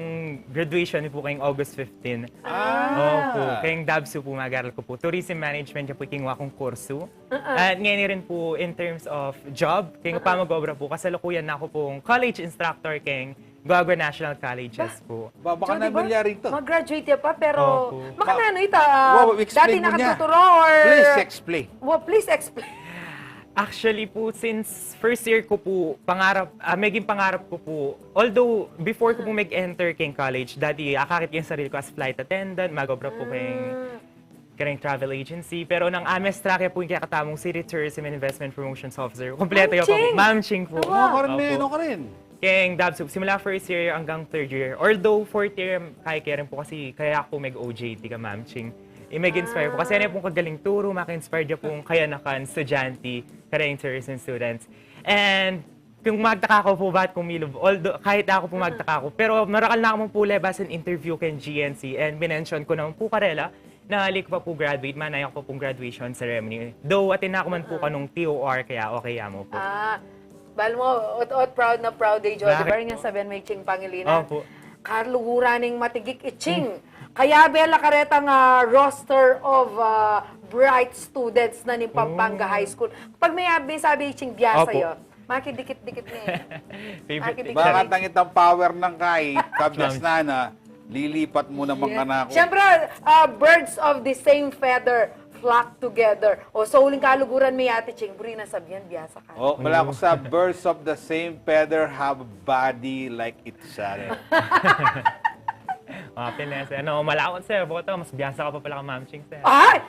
graduation pu keng August fifteen. Ah. Opu, keng Dabsu pu, mag-aral ku pu. Tourism management ya pu ing kinuha kung kursu. Uh-uh. At ngeni rin pu, in terms of job, keng Uh-uh. pamag-obra pu, kasalukuyan na ku pung college instructor keng Guagua National Colleges pu. Ba, baka Jody, na ba, milyari ito. Mag-graduate ya pa, pero Opo. baka Ma-, na ano ita, ah, wa-, wa-, explain dati mo niya. Nakatuturo or Please explain. Wa, please explain. Actually pu, since first year ku pu, pangarap, ah, meging pangarap ku pu, although before ku pu Mm. mag-enter keng college, dati akakit ku ing sarili ku as flight attendant, mag-obra pu keng Mm. kareng travel agency, pero nang amestra ke pu ing kekatamung City Tourism and Investment Promotions Officer. Kompleto ya pa pu. Ma'am Ching. Ma'am Ching pu. Ano ka rin, Opo. men? Ano ka rin? Keng Dabsu, simula first year hanggang third year. Although fourth year, kaya ke rin pu kasi kaya ku mag-O J T ka Ma'am Ching. I mag-inspire pu. Kasi Ah. ano pung kagaling turu, maka-inspire ya pung kayanakan, estudyante, kareng tourism students. And kung magtaka ku pu ba't ku milub-, although, kahit aku pu Mm. magtaka ku, pero marakal na ku mu pu lebasan interview keng G N C and minention ku naman pu karela na ali ku pa pu graduate, manaya ku pa pung graduation ceremony. Though, atin na ku man pu Mm. kanung T O R, kaya okay ya mu pu. Ah, bal mo, ot, ot, proud na proud e, Jody. Bakit Bar, nga pu? Sabihan me i Ching Pangilinan. Opo. Kaluguran ing matigik i Ching. Hmm. Kaya bela karetang, ah, roster of, ah, bright students na ning Pampanga Oh. High School. Pag me, me sabi i Ching, biasa Opo. ya. Makidikit-dikit ne. Favorite Makidikit. teacher. Baka tangit ang power ng kahit, kabias Ma'am. na na, lilipat mu naman Yeah. kanaku. Siyempre, ah, birds of the same feather flock together. O, so, uling kaluguran me i Ate Ching, buri nang sabihan, biasa ka. O, mula ku sa birds of the same feather have a body like each other. Mapin na, sir. Ano, malawat, sir. Bota, mas biasa ka pa pala ka Ma'am Ching, sir. Ay!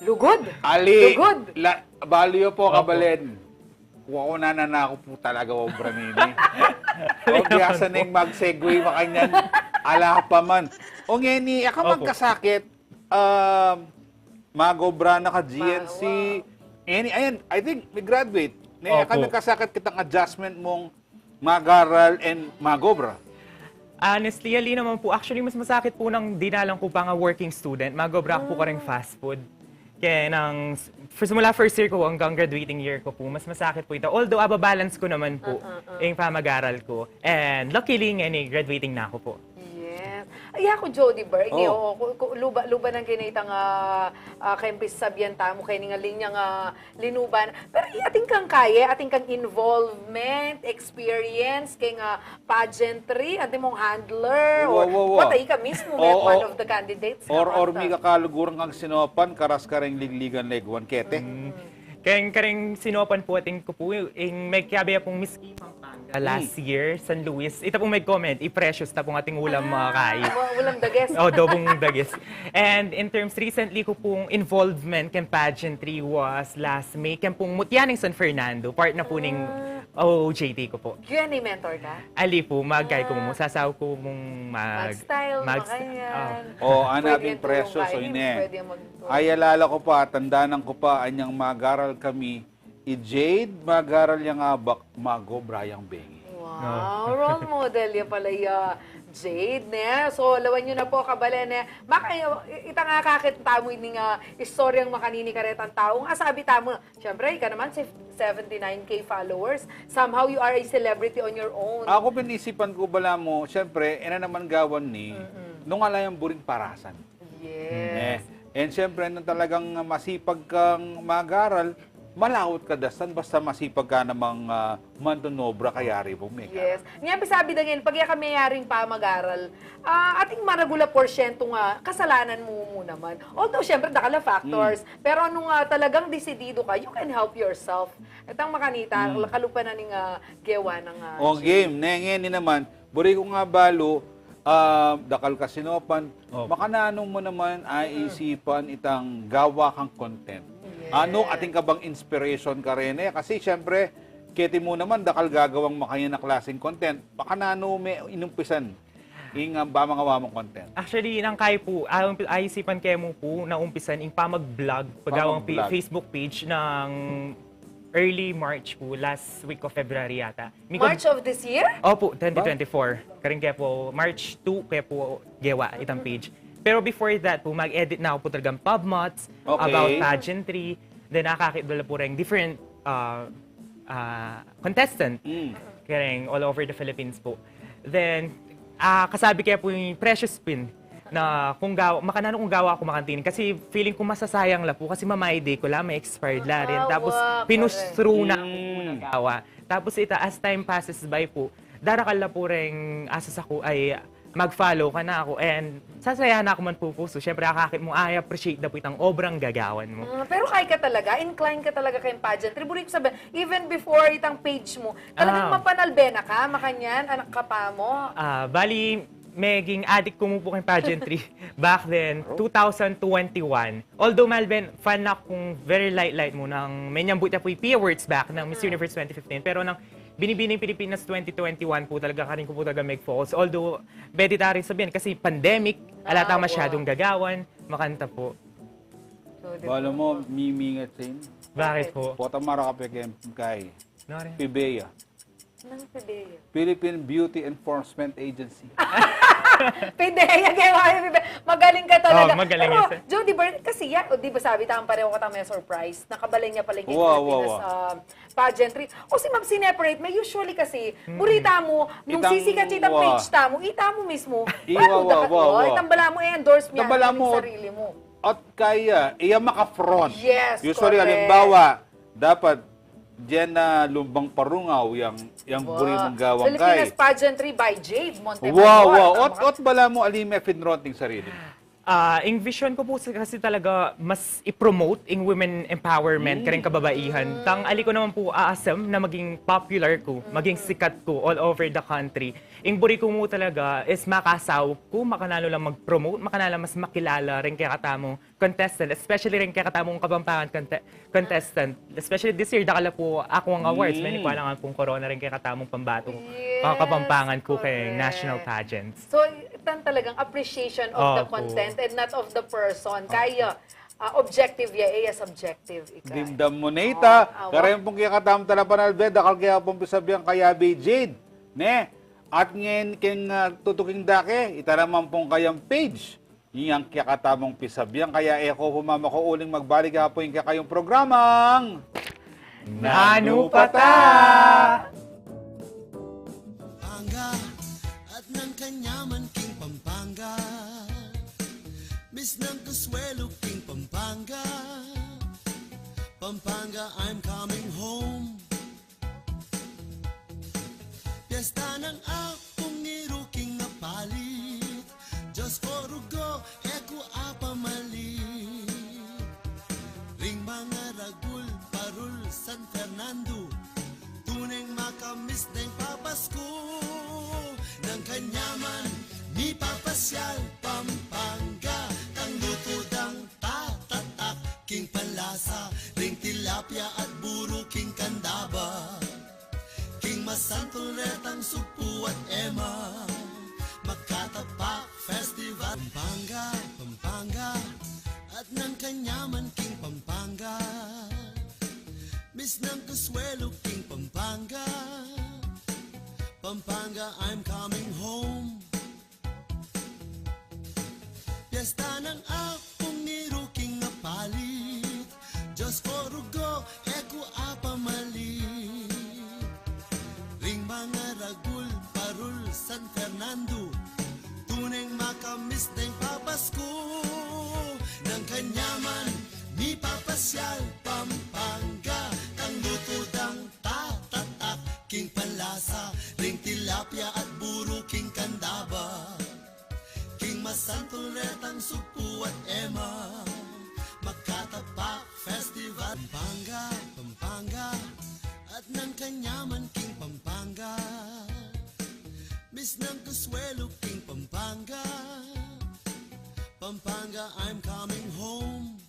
Lugod! Ali, Lugod! la-, balu yu pu, Opo. kabalen. Kung aku nananaku pu talaga obra nini. O, biasa neng mag-segue makanyan. Ala pa man. O ngeni, e ka Opo. magkasakit, um, magobra na ka G N C. Wow. Any, ayan, I think, may graduate. Ne, opo. Kami kasakit kitang adjustment mung magaral and magobra. Honestly, ali naman po, actually, mas masakit po nang dinalan ko pa nga working student. Magobra ako po kareng fast food. Kaya nang, first, mula first year ko hanggang graduating year ko po, mas masakit po ito. Although, ababalance ko naman po yung pamag-aral ko. And luckily, ngayon, eh, graduating na ako po. Yes. Ay, ako, Jody Bar, hindi, oo, ku-, ku-, luba, luba nang kinitang, ah, ah, kayang pisabian tamu, kaya ning linyang, ah, linuban. Pero i-, atin kang kaye, atin kang involvement, experience, keng, ah, pageantry, atin mung handler, or wa, wa, wa. Patay ka mismo, or, one of the candidates, or, or mi kakaluguran kang sinopan, karas kareng ligligan leguan kete. Keng kareng sinopan po, atin ku po, ing megkabe pung Miss Pampanga last year, San Luis. Ita pung meg-comment, i-precious ta pung atin ulam, ah, kayi. Ulam dages. Oh, adobong dages. And in terms, recently ku pung involvement keng pageantry was last May, keng pung Mutya ning San Fernando, part na po ning O J T ku po. Q and A mentor ka? Ali po, magkay ku mu, sasaw ku mung mag-, mag-style, mag-, makanyan. Oh, ana pung precious, so ine. Ay, alala ku pa, tandanan ku pa, anyang magaral kami, i Jade, magaral yang abak, magobra yang bengi. Wow, role model ya pala ya, Jade, ne? So, lawan yu na po, kabalen, ne? Maka, i-, itang akakit tamu ini nga istoryang makanini karetang tau. Asabi tamu, siyempre, ika naman, si seventy-nine K followers. Somehow, you are a celebrity on your own. Aku, pinisipan ku balamu, siyempre, ena naman gawan ni, nung ala yang buring parasan. Yes. And siyempre, nung talagang masipag kang mag-aral, malawat ka dastan, basta masipag ka namang, ah, manunobra, kayari pung mega. Yes. Nya, pisabi da ngan, pag iya ka mayaring pamag-aral, ah, atin maragul a porsyento nga kasalanan mu mu naman. Although, siyempre, dakal a factors, pero nung, ah, talagang desidido ka, you can help yourself. Itang makanita, kalupa na ning, ah, gewa nang, ah, game. Ne, ngeni naman, buri ku nga balu, ah, dakal ka sinopan, makananu mu naman aisipan itang gawa kang content? Yes. Anu, atin ka bang inspiration kareni? Kasi, siyempre, keti mu naman, dakal gagawang makanyan a klaseng content. Makananu me inumpisan ing, ah, pamangawa mung content? Actually, nang kayi pu, ah, umpi-, aisipan ke mu pu na umpisan ing pamag-vlog, pagawang pi-, Facebook page nang early March pu, last week of February yata. March of this year? Opo, twenty twenty-four. Karin kaya po, March two kaya po gewa itang page. Pero before that po, mag-edit na ako po talagang pub mots about pageantry. Then, nakakit dala po rin different, ah, ah, contestant. Karing all over the Philippines po. Then, ah, kasabi kaya po yung Precious Pin na kung gawa, makananu kung gawa ako makanini. Kasi feeling ko masasayang la po kasi mamayde ku la, may expired la rin. Tapos, pinush through na ako po na gawa. Tapos ita, as time passes by po, darakal la po ring asas aku ay mag-follow ka na ako and sasaya na aku man po pusu. Siyempre, akakit mu, I appreciate da po itang obrang gagawan mu. Ah, pero kaya ka talaga, inclined ka talaga kayang pageantry. Buri ku sabihin, even before itang page mu, talagang mapanalbe na ka, makanyan, anak ka pa mo. Ah, bali, meging adik ku mu po kayang pageantry back then, two thousand twenty-one. Although, Malben, fan na kung very light-light mu nang menyambut ya po yung P Awards back ng Miss Universe twenty fifteen. Pero nang Binibining Pilipinas twenty twenty-one po talaga, karin ku po talaga mag-focus. Although, pwede ta rin sabihin, kasi pandemic, ala ta masyadong gagawan, makanta po. Bala mo, mimingat sa inyo. Bakit po? Pota mara ka pe kay, kay Pibea. Nang Pibea? Philippine Beauty Enforcement Agency. Pibea, kaya nga, Pibea. Magaling ka talaga. Oh, magaling. Pero, Joe, di ba, kasi ya, o, di ba sabi, tama pareho ka, tama yung surprise. Nakabalay niya pala yung Pilipinas, ah, pageantry. O si Ma'am sineparate, may usually kasi, buri tamu, nung sisikat itang page tamu, itamu mismu. Itang bala mu, eh, endorse mu yan, sarili mu. At kaya, iya maka-front. Yes, correct. Usually, halimbawa, dapat, diyan na lumbang parungaw, yang, yang buri mung gawang kay. Filipinas Pageantry by Jade Montemayor. Wow, wow. Ot, ot bala mu, ali me finront ning sarili mu? Ah, ing vision ku po si-, kasi talaga mas i-promote ing women empowerment, kareng kababaihan. Tang ali ku naman po aasam na maging popular ku, maging sikat ku all over the country. Ing buri ku mu talaga is makasaup ku, makananu lang mag-promote, makananu lang mas makilala reng kekatamung contestant, especially reng kekatamung Kapampangan conte-, contestant. Especially this year, dakal la po akwang awards, many po alang pung corona reng kekatamung pambatung, yes, mga Kapampangan ku keng national pageants. So, itan talagang appreciation of the content and not of the person. Kaya, Ah, objective ya, e ya subjective, ika. Dimdam mu ne ita. Oh, awa. Kareng pung kekatamung talapanalbe, dakal ke pung pisabian kaya Bay Jade, ne? At ngeni keng, ah, tutuking dake, ita naman pung kayang page. Inyang kekatamung pisabian, kaya e ko pu mamako uling magbalik ya pu ing kekayung programang Nanu pa ta? Pampanga, at nang kanyaman king Pampanga. Miss nang Consuelo king Pampanga. Pampanga, I'm coming home. Piesta nang Apung i ruking apalit. Diyos ko, rugo, e ku apamalit. Ring mangaragul, parul, San Fernando, tuneng makamiss deng papasku. Nang kanyaman mipapasyal Pampanga, tang lutu dang tatatak king panlasa, ring tilapia at buru king kandaba. King masantul retang sugpu at ema, Makatapak Festival. Pampanga, Pampanga, at nang kanyaman king Pampanga. Miss nang Consuelo king Pampanga. Pampanga, I'm coming home. Piesta nang Apung i ruking apalit. Diyos ko, rugo, e ku apamalit. Ring mangaragul, parul, San Fernando, tuneng makamiss deng papasku. Nang kanyaman mipapasyal Pampanga, tang lutu dang tatatak king panlasa, ring tilapia at buru king kandaba. King masantul retang sugpu at ema, Makatapak Festival. Pampanga, Pampanga, at nang kanyaman king Pampanga. Miss nang Consuelo king Pampanga. Pampanga, I'm coming home.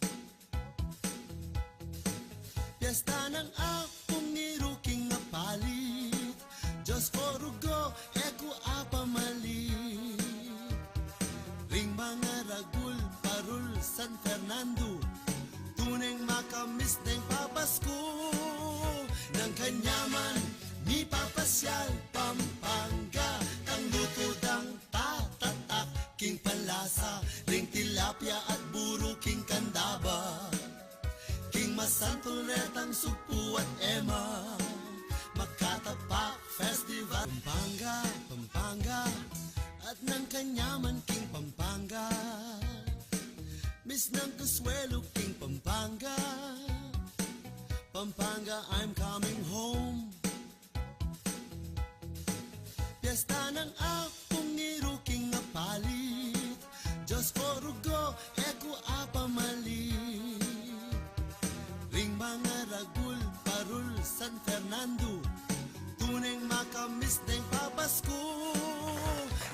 Piesta nang Apung i ruking apalit. Diyos ko, rugo, e ku apamalit. Ring mangaragul, parul, San Fernando, tuneng makamiss deng papasku. Nang kanyaman mipapasyal Pampanga, tang lutu dang tatatak king panlasa, ring tilapia at buru king kandaba. King masantul retang sugpu at ema, Makatapak Festival. Pampanga, Pampanga, at nang kanyaman king Pampanga. Miss nang Consuelo king Pampanga. Pampanga, I'm coming home. Piesta nang Apung i ruking apalit. Diyos ko, rugo, e ku apamalit. Ring mangaragul, parul, San Fernando, tuneng makamiss deng papasku.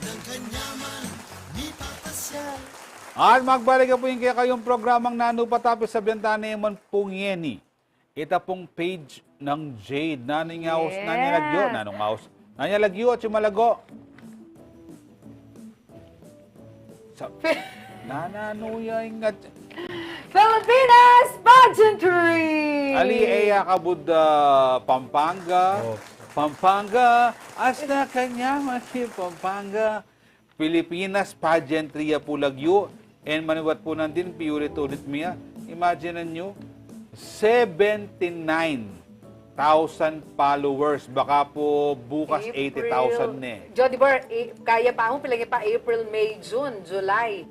Nang kanyaman mipapasyal. At magbalik na pu ing kekayung programang Nanu pa ta, pisabian ta ne man pu ngeni. Ita pung page nang Jade. Nanu ing aus, nanu ing lagyu? Yeah. Nanu ing aus? Nanu ing lagyu? Atsu malago. Sa, nananu ya ing at- Filipinas Pageantry! Ali, e ya kabud, ah, Pampanga. Oh. Pampanga, asta kanya mati Pampanga. Filipinas Pageantry ya pu lagyu. And maniwat pu nandin, piulit-ulit mi ya. Imagine niyu, seventy-nine thousand followers. Baka pu bukas April. Eighty thousand ne. Jo, di ba, eh, kaya pa mu, pila nge pa, April, May, June, July.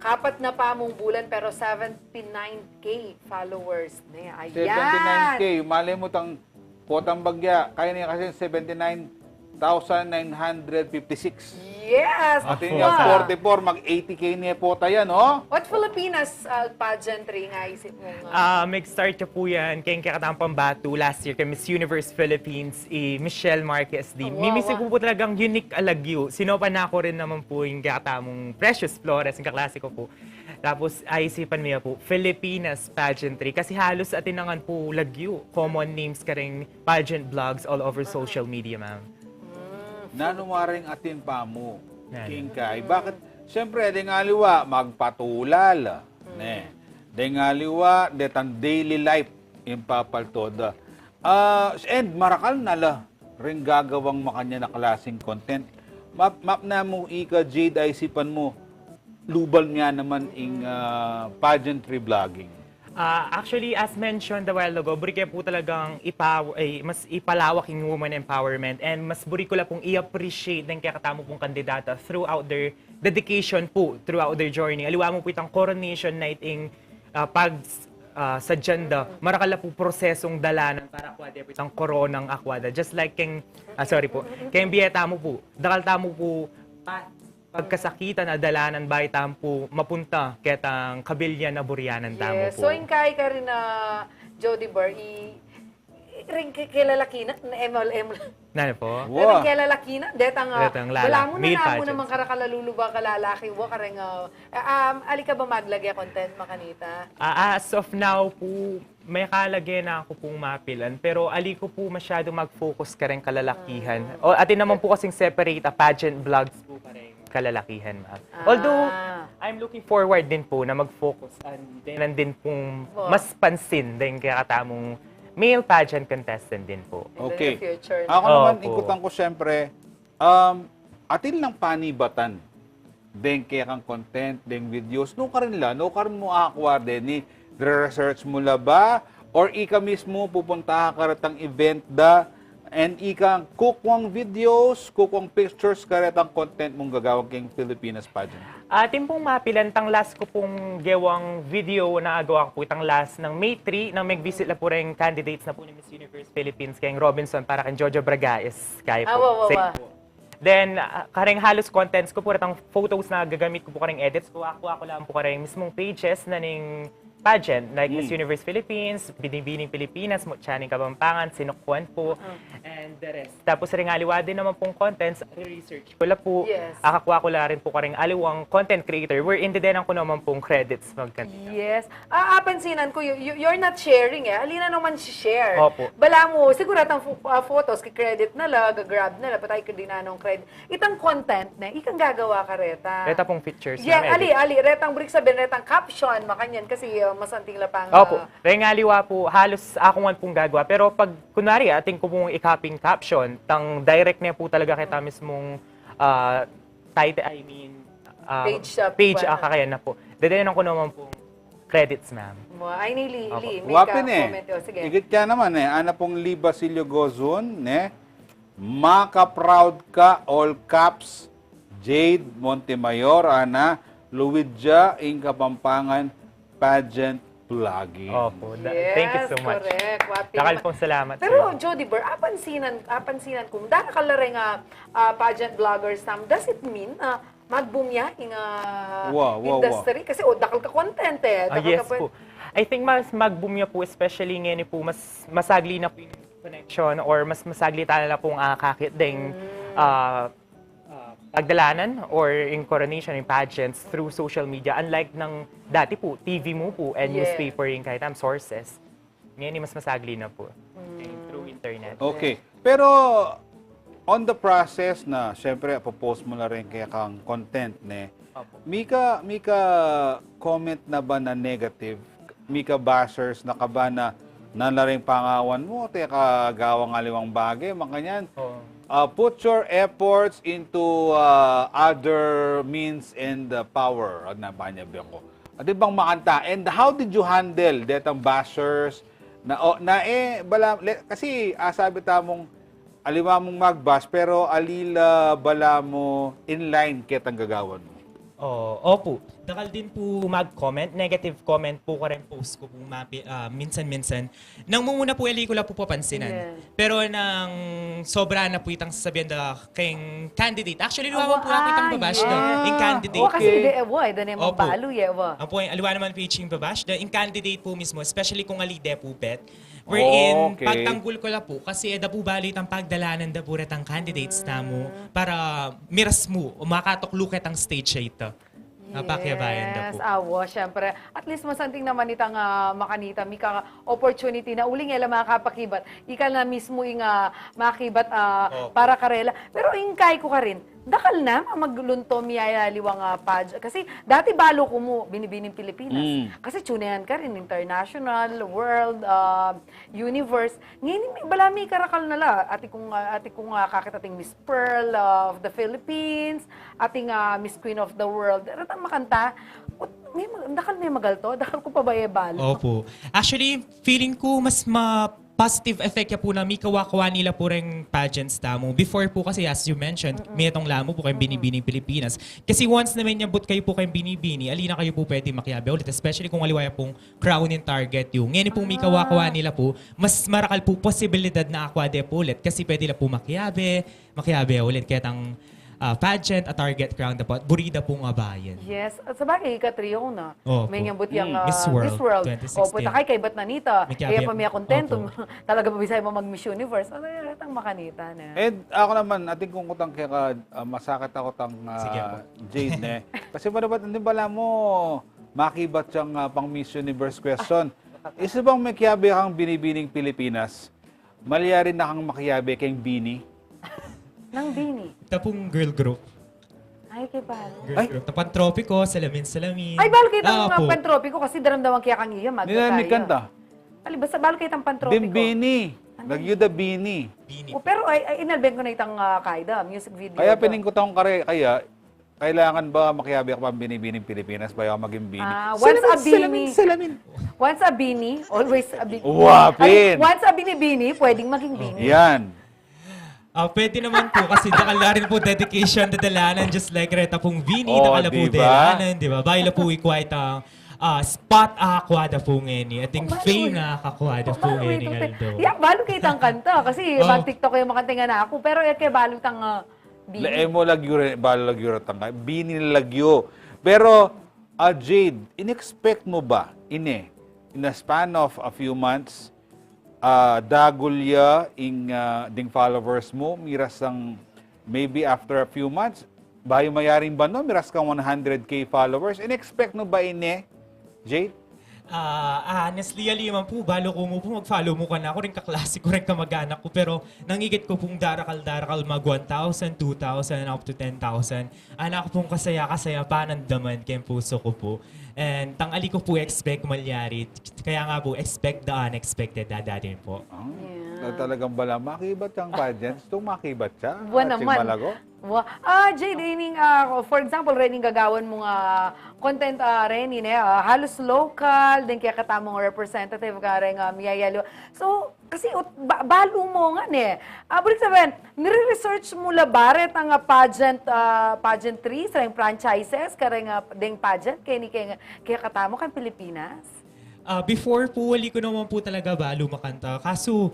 Kapat na pa mung bulan, pero seventy-nine K followers ne. Ayan. Seventy-nine K. Malay mu tang potang bagya, kaya ne kasi seventy-nine thousand nine hundred fifty-six. Yes! Atin ya, forty-four, mag-eighty K ne pota yan, oh. What Filipinas, uh, pageantry ing aisip mu nga? Ah, mag-start ya pu yan keng kekatang pambatu last year keng Miss Universe Philippines, i Michelle Marquez D. Wow. Mimisi ku pu talagang unique a lagyu. Sinopan na ku rin naman pu ing kekatamung Precious Flores, ing kaklase ku pu. Tapos, aisipan mi ya pu, Filipinas Pageantry. Kasi halos atin na ngan pu lagyu, common names kareng pageant blogs all over social media, ma'am. Nanu maring atin pa mu? Nanu? King kay, bakit? Siyempre, atin aliwa, magpatulal. Ne. Deng aliwa, detang daily life ing papalto da. Ah, and marakal na la ring gagawang makanyan a klaseng content. Map-, mapna mu ika, Jade, aisipan mu, lubal mya naman ing, ah, pageantry vlogging. Ah, actually, as mentioned a while ago, buri ke pu talagang ipa-, eh, mas ipalawak ing woman empowerment, and mas buri ku la pung i-appreciate deng kekatamu pung kandidata throughout their dedication pu, throughout their journey. Aliwa mu pu itang coronation night ing, ah, pag, ah, sadyan da, marakal la pu prosesong dalanan para akwa de pu itang koronang akwa da. Just like keng, ah, sorry pu, keng bie tamu pu, dakal tamu pu, pa-, pagkasakitan a dalanan bayu tamu pu mapunta ketang kabilyan a buryanan tamu pu. Yes. So, ing kai karin a Jody Bar, i-, i-, ring ke-, kelalakinan, M L M. Nanu pu? Wow. Ring kelalakinan, detang, ah, detang lala-, balamu na male namu pageants. Naman karakal a luluba ka lalaki, wa kareng, ah, ah, um, ali ka ba maglage content makanita? Ah, as of now pu, mekalage na ku pung mapilan, pero ali ku pu masyadu mag-focus kareng kalalakihan. Ah. O, atin naman pu kasing separate, ah, pageant vlogs pu kareng kalalakihan, ma'am. Ah. Although, I'm looking forward din pu na mag-focus and then nandin pung mas pansin deng kekatamung male pageant contestant din pu. In the near future. Okay. Ako naman, opo, ikutan ku siyempre, um, atin lang panibatan deng kekang content, deng videos, nukarin la, nukarin mu akwa deni, re-research mu la ba, or ika mismu pupunta ka karetang event da, and ika kukuang videos, kukuang pictures karetang content mung gagawa keng Pilipinas pageant? Atin pung mapilan, itang last ku pung gewang video na agawa ku pu itang last nang May three, nang meg-visit la pu reng candidates na pu ning Miss Universe Philippines keng Robinson para keng Jojo Bragaez. Kaya pu. Ah, wa, wa, wa. Then, ah, kareng halus contents ku pu, retang photos na gagamit ku pu kareng edits ku, akwa ku lang pu kareng mismung pages na ning pageant, like Miss Universe Philippines, Binibining Pilipinas, Mutya ning Kapampangan, Sinukwan pu, and the rest. Tapos, reng aliwa din naman pung contents, re-research ku la pu, yes, akakwa ku la rin pu kareng aliwang content creator, wherein dedenan ku naman pung credits magkanita. Yes. Ah, apansinan ku, you, you, you're not sharing eh. Ali na naman si share. Opo. Balamu, siguru retang fo-, ah, photos, ki-credit na la, ga-grab na la, patay ka din nanung credit. Itang content ne, ikang gagawa kareta. Reta pung pictures. Yeah, na, ali, edit. Ali, retang brick sabihin, retang caption, makanyan, kasi, ah, masanting la pang, opo, ah, reng aliwa pu, halus aku ngan pung gagawa. Pero pag, kunwari, atin ku pung i-copy ing caption, itang direct ne pu talaga keta mismung, ah, title, I mean, ah, page, ah, page, ah, kakayan na pu. Dedenan ku naman pung credits, ma'am. Mo, ay, ni Li, opo. Li, may ka-comment. Wa pin e. O, sige. Ikit ka naman e. Ana pung Li Basilio Gozun, ne? Maka-proud ka, all caps, Jade Montemayor, ana, luid ya ing Kapampangan pageant vlogging. Opo. Da-, thank you so much. Yes, correct. Wa pin naman. Dakal pung salamat sa inyo. Pero, Jody Bar, apansinan, apansinan ku, dakal la reng, ah, ah, pageant vloggers tam, does it mean, ah, mag-boom ya ing, ah, industry? Wa, wa, wa. Kasi, o, dakal ka content e. Ah, yes pu. Dakal ka pwe- I think mas mag-boom ya pu, especially ngeni pu, mas masagli na pu ing connection or mas masagli tana na pung akakit deng, ah, ah, pagdalanan or ing coronation, ing pageants through social media. Unlike nang dati pu, T V mu pu and newspaper ing kaitam sources. Ngeni mas masagli na pu. And through internet. Okay. Pero, on the process na, syempre, ipopost mu na rin kekang content, ne? Opo. Mika, mika comment na ba na negative? Mika bashers na ka ba na, na la ring pangawan mu, teka, gawang aliwang bage, makanyan. Oo. Uh, put your efforts into, uh, other means and, uh, power. Ano ba niya, Beko? Atin pang makanta. And how did you handle detang bashers na, o, na, e, bala, le-, kasi, ah, sabi tamung, aliwa mung mag-bash, pero ali la balamu in line ketang gagawan mu? O, opu. Dakal din pu mag-comment, negative comment pu kareng post ku pu mapi-, ah, minsan-minsan. Nang mumuna pu, e ku la pu papansinan. Pero nang sobra na pu itang sasabian da keng candidate. Actually, aliwa man pu aku itang babash da, ing candidate. O, kasi de, e, wa, e, da ne mambalu, e, wa. Ampo, aliwa naman pu ing babash da, ing candidate pu mismu, especially kung ali de pu bet. Wherein, pagtanggul ku la pu, kasi e da pu balu itang pagdalanan da pu retang candidates tamu para miras mu, o makatuklu ketang stage a ita. Yes, awa, syempre. At least masanting naman itang, ah, makanita, mika opportunity na uling e la makapakibat. Ika na mismu ing, ah, makibat, ah, para karela. Pero ing kai ku karin, Dakal na, ma-, maglunto miyayaliwang, ah, page. Kasi dati balu ku mu, Binibining Pilipinas. Mm. Kasi tune in ka rin, international, world, ah, universe. Ngeni, mi-, balamu mikarakal na la. Atin kung, ah, atin kung, ah, kakit ating Miss Pearl of the Philippines, ating, ah, Miss Queen of the World. Retang makanta, ut-, mi-, dakal me magalto, dakal ku pa ba e balu. Opo. Actually, feeling ku mas ma-, positive effect ya pu na mikawa-kawa ne la pu reng pageants tamu. Before pu kasi, as you mentioned, metung la mu pu keng Binibining Pilipinas. Kasi once na menyabut kayu pu keng Binibini, ali na kayu pu pwede makiabe ulit, especially kung aliwa ya pung crown in target yu. Ngeni pung mikawa-kawa ne la pu, mas marakal pu posibilidad na akwa de pu ulit kasi pwede la pu makiabe, makiabe ulit ketang, ah, pageant a target crown da pu at buri da pung abayan. Yes. At sabagay, ika-trio na. Opo. Menyabut yang, Mm, Miss ah, World Miss World. Twenty sixteen. Opo, takay kay bat na nita. Mikiabe. Kaya pa mi akontento. Opo. Talaga ba bisaya mo mag-Miss Universe? Ano yung retang makanita na? And ako naman, atin kung kutang keka, ah, masakit ako tang, ah, Sige po. Jade, ne? Kasi ba, ba, hindi bala mo makibat siyang, ah, pang Miss Universe question. Isa bang mekiabe kang Binibining Pilipinas? Malyari na kang makiabe keng Bini? Nang Bini? Tapung girl group. Ay, kay balu. Girl Ay. group. Tapang Tropiko, Salamin Salamin. Ay, balu kitang, ah, ah, Tropiko kasi daramdaman kaya kang iya, magkakaya. Nila ni kanta. Ali, basta balu kitang Tropiko. Din Bini. Ano? Lagyu da Bini. Bini. O, pero ay, ay, inalben ku na itang, ah, kaida, music video. Kaya da. Pining ku tang kare, kaya, kailangan ba makiabe ka pang Binibining Pilipinas bayu ka maging Bini? Ah, once a Salamin, Bini. Salamin, Salamin. Once a Bini, always a Bini. Wapin! Ay, once a Binibini, pwedeng maging Bini. Yan. Ah, pwede naman po kasi dakal na rin po dedication dadalanan, just like reta pong Bini, oh, dakal na po diba? Dalanan, di ba? Bayu la po i-quite ang, ah, spot a akwa da po ngeni. Ating fame na akwa da po ngeni, Aldo. Ya, balu kitang kanta kasi mag-TikTok yung makanta nga na ako, pero e ke balu tang, ah, Bini. Lae mo lagyu re, balu lagyu retang ka-, Bini lagyu. Pero, ah, Jade, in-expect mo ba, ine, in a span of a few months, ah, dagul ya ing, ah, ding followers mu, miras kang maybe after a few months, bayu mayaring banua, miras kang one hundred K followers. In-expect mu ba ine, Jade? Ah, honestly, ali man pu, balu ku mu pu, mag-follow mu kanaku ring kaklase ku, ring kamag-anak ku, pero nang ikit ku pung darakal-darakal mag one thousand, two thousand, up to ten thousand. Anak pung kasaya-kasaya, panandaman keng pusu ku pu. And tang ali ku pu expect malyari. Kaya nga pu, expect the unexpected, dadating pu. Ah, yeah. Na talagang bala, makibat yang pageants, tung makibat ya. Buwan naman. Malago. Wa-, ah, Jade, ining, ah, for example, rening gagawan mung, ah, content, ah, reni, ne, ah, halus local, deng kekatamung representative kareng, ah, miyayaliwa. So, kasi ut-, ba-, balu mu ngan e. Ah, bulik sabihin, nire-research mu la ba retang, ah, pageant, ah, pageantry, sareng franchises, kareng, ah, deng pageant, keni keng, kekatamu keng Pilipinas? Ah, before pu, ali ku naman pu talaga balu makanta. Kasu,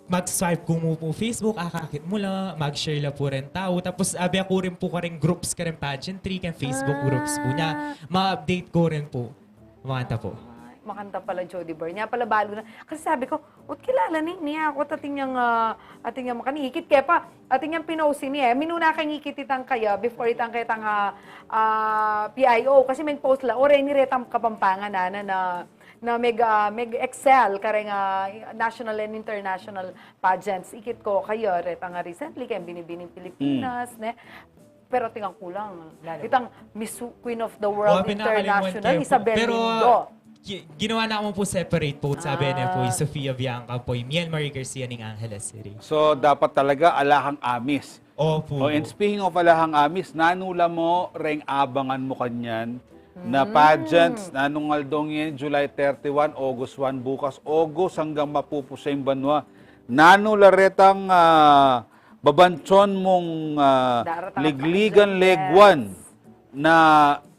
mag-swipe ku mu pu Facebook, akakit mu la, mag-share la pu ring tau. Tapos, abe ku rin pu kareng groups, kareng pageantry, kareng Facebook groups pu na. Ah. Ma-update ku rin pu. Makanta po. Ay, makanta pala, Jody Bar. Nya pala balu na. Kasi sabi ku, "Ut kilala ni, ni aku, atin yang, ah, atin yang makani." Ikit ke pa, atin yang pinost ini e. Minuna keng ikit itang kaya, before itang kaya itang, ah, ah, P I O. Kasi meng-post la, o reni retang Kapampangan na, na, na, na meg-, ah, meg-excel kareng, ah, national and international pageants. Ikit ku kaya, retang, ah, recently, keng Binibining Pilipinas, ne? Pero atin yang kulang. Lalo. Itang Miss Queen of the World International, Isabel Lindo. O, pinakalimutan po. Pero, ah, gi-, ginawa na mu pu separate po. Sabi na po, ah, Sofia Bianca po, Miel Marie Garcia ning Angeles City. So, dapat talaga ala kang amis. Opo. O, and speaking of ala kang amis, nanu la mu reng abangan mu kanyan na pageants, nanung aldo ngeni, July thirty-one, August one, bukas August, anggang mapupus ya ing banua. Nanu la retang, ah, babanson mung, ah, Ligligan Leg one na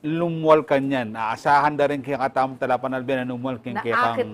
lumwal kanyan. Aasahan da rin kekatamung talapanalbe na lumwal keng kekang,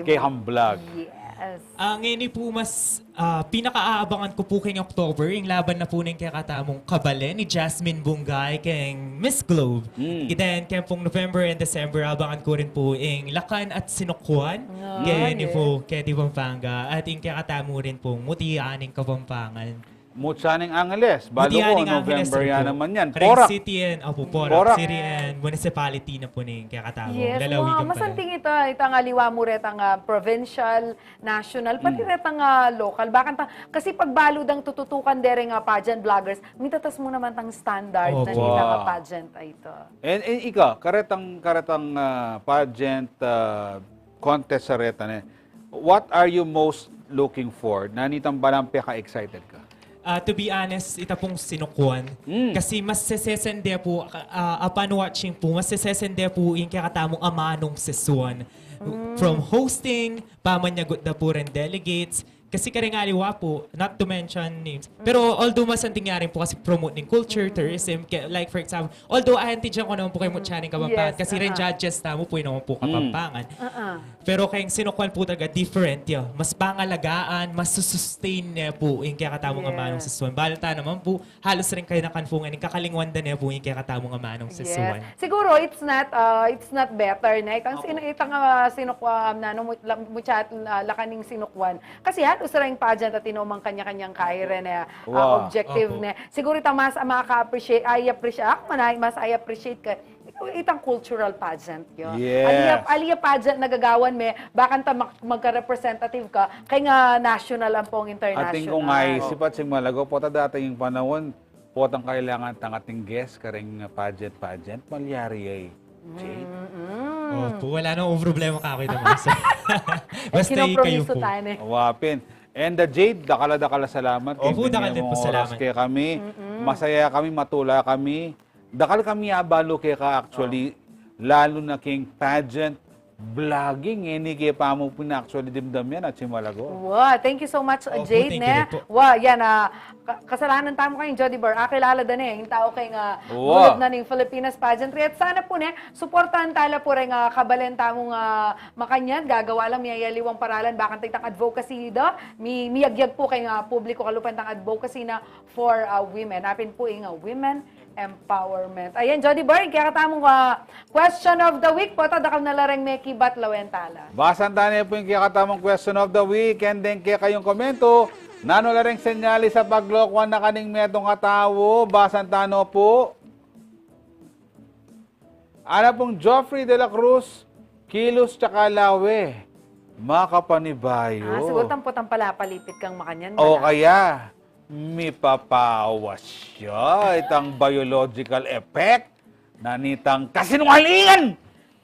kekang vlog. Yes. Ah, ngeni pu mas, ah, pinakaabangan ku pu keng October, ing laban na pu ning kekatamung kabalen i Jasmine Bungay keng Miss Globe. Then, keng pung November and December, abangan ku rin pu ing Lakan at Sinukwan. Keni pu, keti Pampanga. At ing kekatamu rin pung Mutian ning Kapampangan. Mutya ning Angeles, balu ku, November ya naman yan. Kareng city and, opo, Porac. Porac. City and municipality na pu ning kekatamung lalawigan pala. Yes, masanting ita, itang aliwa mu retang, ah, provincial, national, pati retang, ah, local. Bakanta, kasi pagbalu dang tututukan dereng, ah, pageant bloggers, mitatas mu naman tang standard na nitang, ah, pageant a ita. And, and ika, karetang, karetang, ah, pageant, ah, contest a reta ne, what are you most looking for? Nanung itang balang peka-excited ka? Ah, to be honest, ita pung sinukwan. Mm. Kasi mas sesesende pu, ah, upon watching pu, mas sesesende pu ing kekatamung amanung seswan. From hosting, pamanyagut da pu reng delegates. Kasi kareng aliwa pu, not to mention names. Pero although masanting ya rin pu kasi promote ning culture, tourism, ke-, like for example, although auntie dyan ku naman pu keng mutya ning Kapampangan, kasi reng judges tamu pu, yun naman pu Kapampangan. Pero keng sinukwan pu talaga, different ya. Mas pangalagaan, mas susustain ne pu ing kekatamung amanung seswan. Balita naman pu, halos reng kayanakan pu ngeni, kakalingwan da ne pu ing kekatamung amanung seswan. Siguro, it's not, ah, it's not better, ne? Itang sinu-, itang, ah, sinukwan, nanu, mu-, la-, mutya, ah, lakaning sinukwan. Kasi halos reng pageant atin o mang kanya-kanyang kaire ne, ah, objective ne. Siguro itang mas, ah, makaka-appreciate, I appreciate, ako man, ay, mas I appreciate ka, itang cultural pageant, yo. Yes. Ali ya, ali ya pageant na gagawan me, bakanta mag-, magka-representative ka, kaya nga national ampong international. Atin kung ay, sipat sing malago, pota dating ing panaun, potang kailangan tang ating guest, kareng pageant, pageant, malyari ay, Jade. Opo, wala namang problema kaku ita, Master. Basta ikayu pu. Wa pin. And, uh, Jade, dakal a dakal a salamat. Opo, dakal din pu salamat. Kekami. Masaya kami, matula kami. Dakal kami abalu keka, actually, lalu na keng pageant, vlogging, e, ngeni ke pa mu pin actually dimdam yan, atin malago. Wa, thank you so much, uh, Jade, ne? Wa, yan, ah, ka-, kasalanan tamu keng Jody Bar, akilala da ne ing tau keng, ah, bulud na ning Filipinas pageantry. At sana pu, ne, suportahan tala pu reng, ah, kabalen tamung, ah, makanyan, gagawa lang miyayaliwang paralan, bakanta itang advocacy da, mi-, miyagyag pu keng, ah, publiko kalupa itang advocacy na for, ah, women. Apin pu ing, ah, women empowerment. Ayan, Jody Bar, ing kekatamung, ah, question of the week, pota dakal na la reng mekibat, lawen tala. Basan ta ne pu ing kekatamung question of the week, and then kekayung komento, nanu la reng senyalis a paglokuan na kaning metung a tau, basan ta no pu. Ana pung Geoffrey de la Cruz, kilos tsaka lawe, makapanibayu. Ah, siguro tampot ang palapalipit kang makanyan, o kaya, mipapawas ya, itang biological effect na nitang kasinungalingan!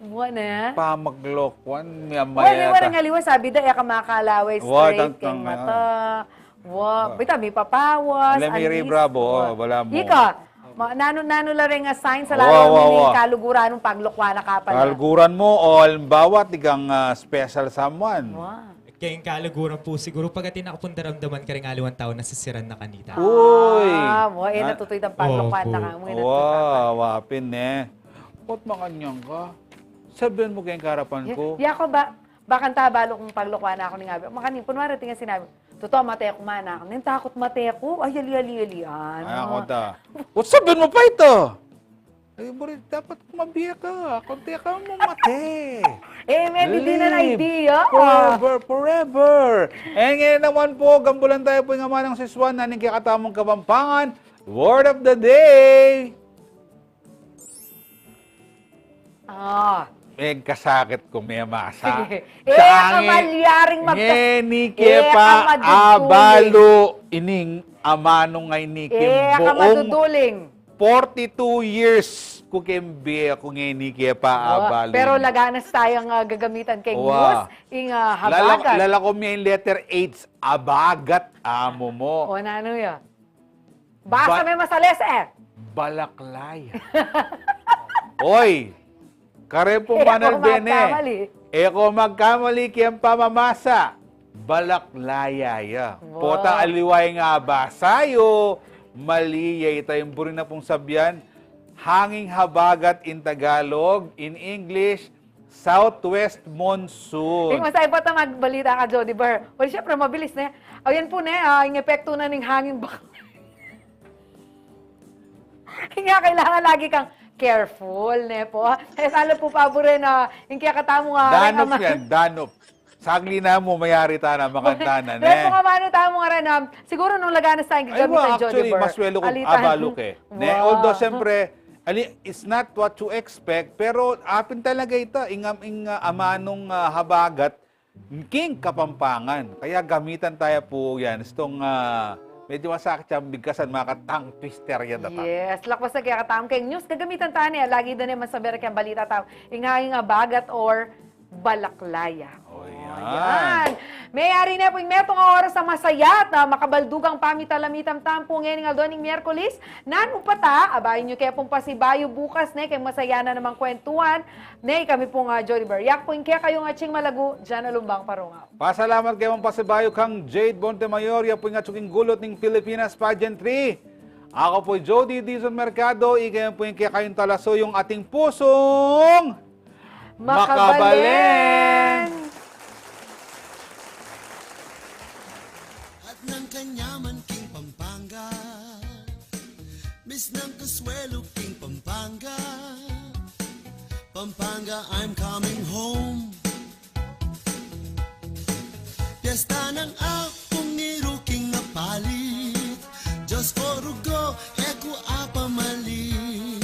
Wa ne. Pamaglokuan, miyamaya. Wa ne, wa ne, ngaliwa, sabi da, e ka makalawe straight keng mata. Wa, bita, mipapawas, alam, Mary Bravo, balamu. Ika, ma-, nanu, nanu la reng, ah, sign sa lalu ning kaluguran mung paglokuan na kapal? Kaluguran mu, o halimbawa, tikang, ah, special someone. Wa. Keng kaluguran pu, siguro pag atin na ku pung daramdaman kareng aliwang tau, nasisiran na kanita. Uy! Ah, wa, e na tutuy itang paglokuan na kamu, e na tutuy. Wa, wa pin, e. Ba't makanyan ka? Sabian mu keng karapan ku. Ya, ya ku ba, bakanta balu kung paglokuan na ku ning abi. Makanyan, kunwari, atin yang sinabi, tutu, mate ku man, a. Ning takut mate ku. Ay, ali, ali, ali, ano. Ay, aku ta. Ba't sabian mu pa ita? Ay, buri, dapat ku mabie ka. Kunti ka mu mate. E, maybe di na na idea. Forever, forever. E, ngeni naman pu, gambulan taya pu ing amanung seswan na ning kekatamung Kapampangan Word of the Day. Ah. Megkasakit ku memasa. Sige. E ka malyaring magkas-, ngeni ke pa abalu ining amanung a ini ke buung forty-two years ku keng bie ku, ngeni ke pa abalu. Pero laganas tayang, ah, gagamitan keng news ing, ah, habagat. Lala-, lalaku mi ing letter H, abagat, amu mu. O, nanu ya? Basa me masales, e. Balaklaya. Oy, kare pu manalbe ne. E ko magkamali keng pamamasa. Balaklaya ya. Pota aliwa ing abasa yu, mali ya ita. Ing buri na pung sabian, hanging habagat in Tagalog, in English, southwest monsoon. Ing masaya pa ta magbalita ka, Jody Bar. Well, syempre, mabilis, ne? O, yan pu, ne, ah, ing epekto na ning hanging bak-, kaya kailangan lagi kang careful, ne pu. E, sana pu, pabure na, ing kekatamung, ah, Danop yan, Danop. Sagli na mu, mayari ta na, makanta na, ne? Repo nga, manu tamu ngaran, um, siguro nung laganas tayang gagamit ng Jolly Ber. Ay, wa, actually, mas welo kung abalu ke. Ne? Although, siyempre, ali, it's not what you expect, pero apin talaga ita, ing, ing, ah, amanung, ah, habagat, king Kapampangan. Kaya gamitan taya pu yan. Itong, ah, medyo masakit yang bigkasan, mga ka-tongue twister yan, datan. Yes, lakwas na kaya katam keng news. Gagamitan taya ne, lagi da ne masabi keng balita tamu. Ing, ing habagat or balaklaya. O, yan. Ayan. Mayari ne pu ing metung a oras a masaya at, ah, makabaldugang pamitalamitam tamu pu ngeni ning aldo ning Miyerkules. Nanu pa ta, abayan yu ke pung pasibayu bukas ne keng masaya na namang kwentuhan. Ne, kami pung, ah, Jolly Ber. Yak pu ing kekayung atsing malagu, Jan Alumbang Parungaw. Pasalamat keng pasibayu kang Jade Montemayor, ya pu ing atsu king gulut ning Pilipinas Pageantry. Aku pu i Jody Dizon Mercado, ika pu ing kekayung talasuyung, ating pusung makabaleng. At ng kanyaman king Pampanga, miss ng kaswelo king Pampanga. Pampanga, I'm coming home. Piyesta ng Apung Iru king Apalit, Diyos ko rugo, e ku apamalit.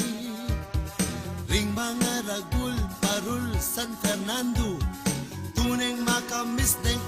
Ring mga ragul, parul, San Fernando, tuneng makamis deng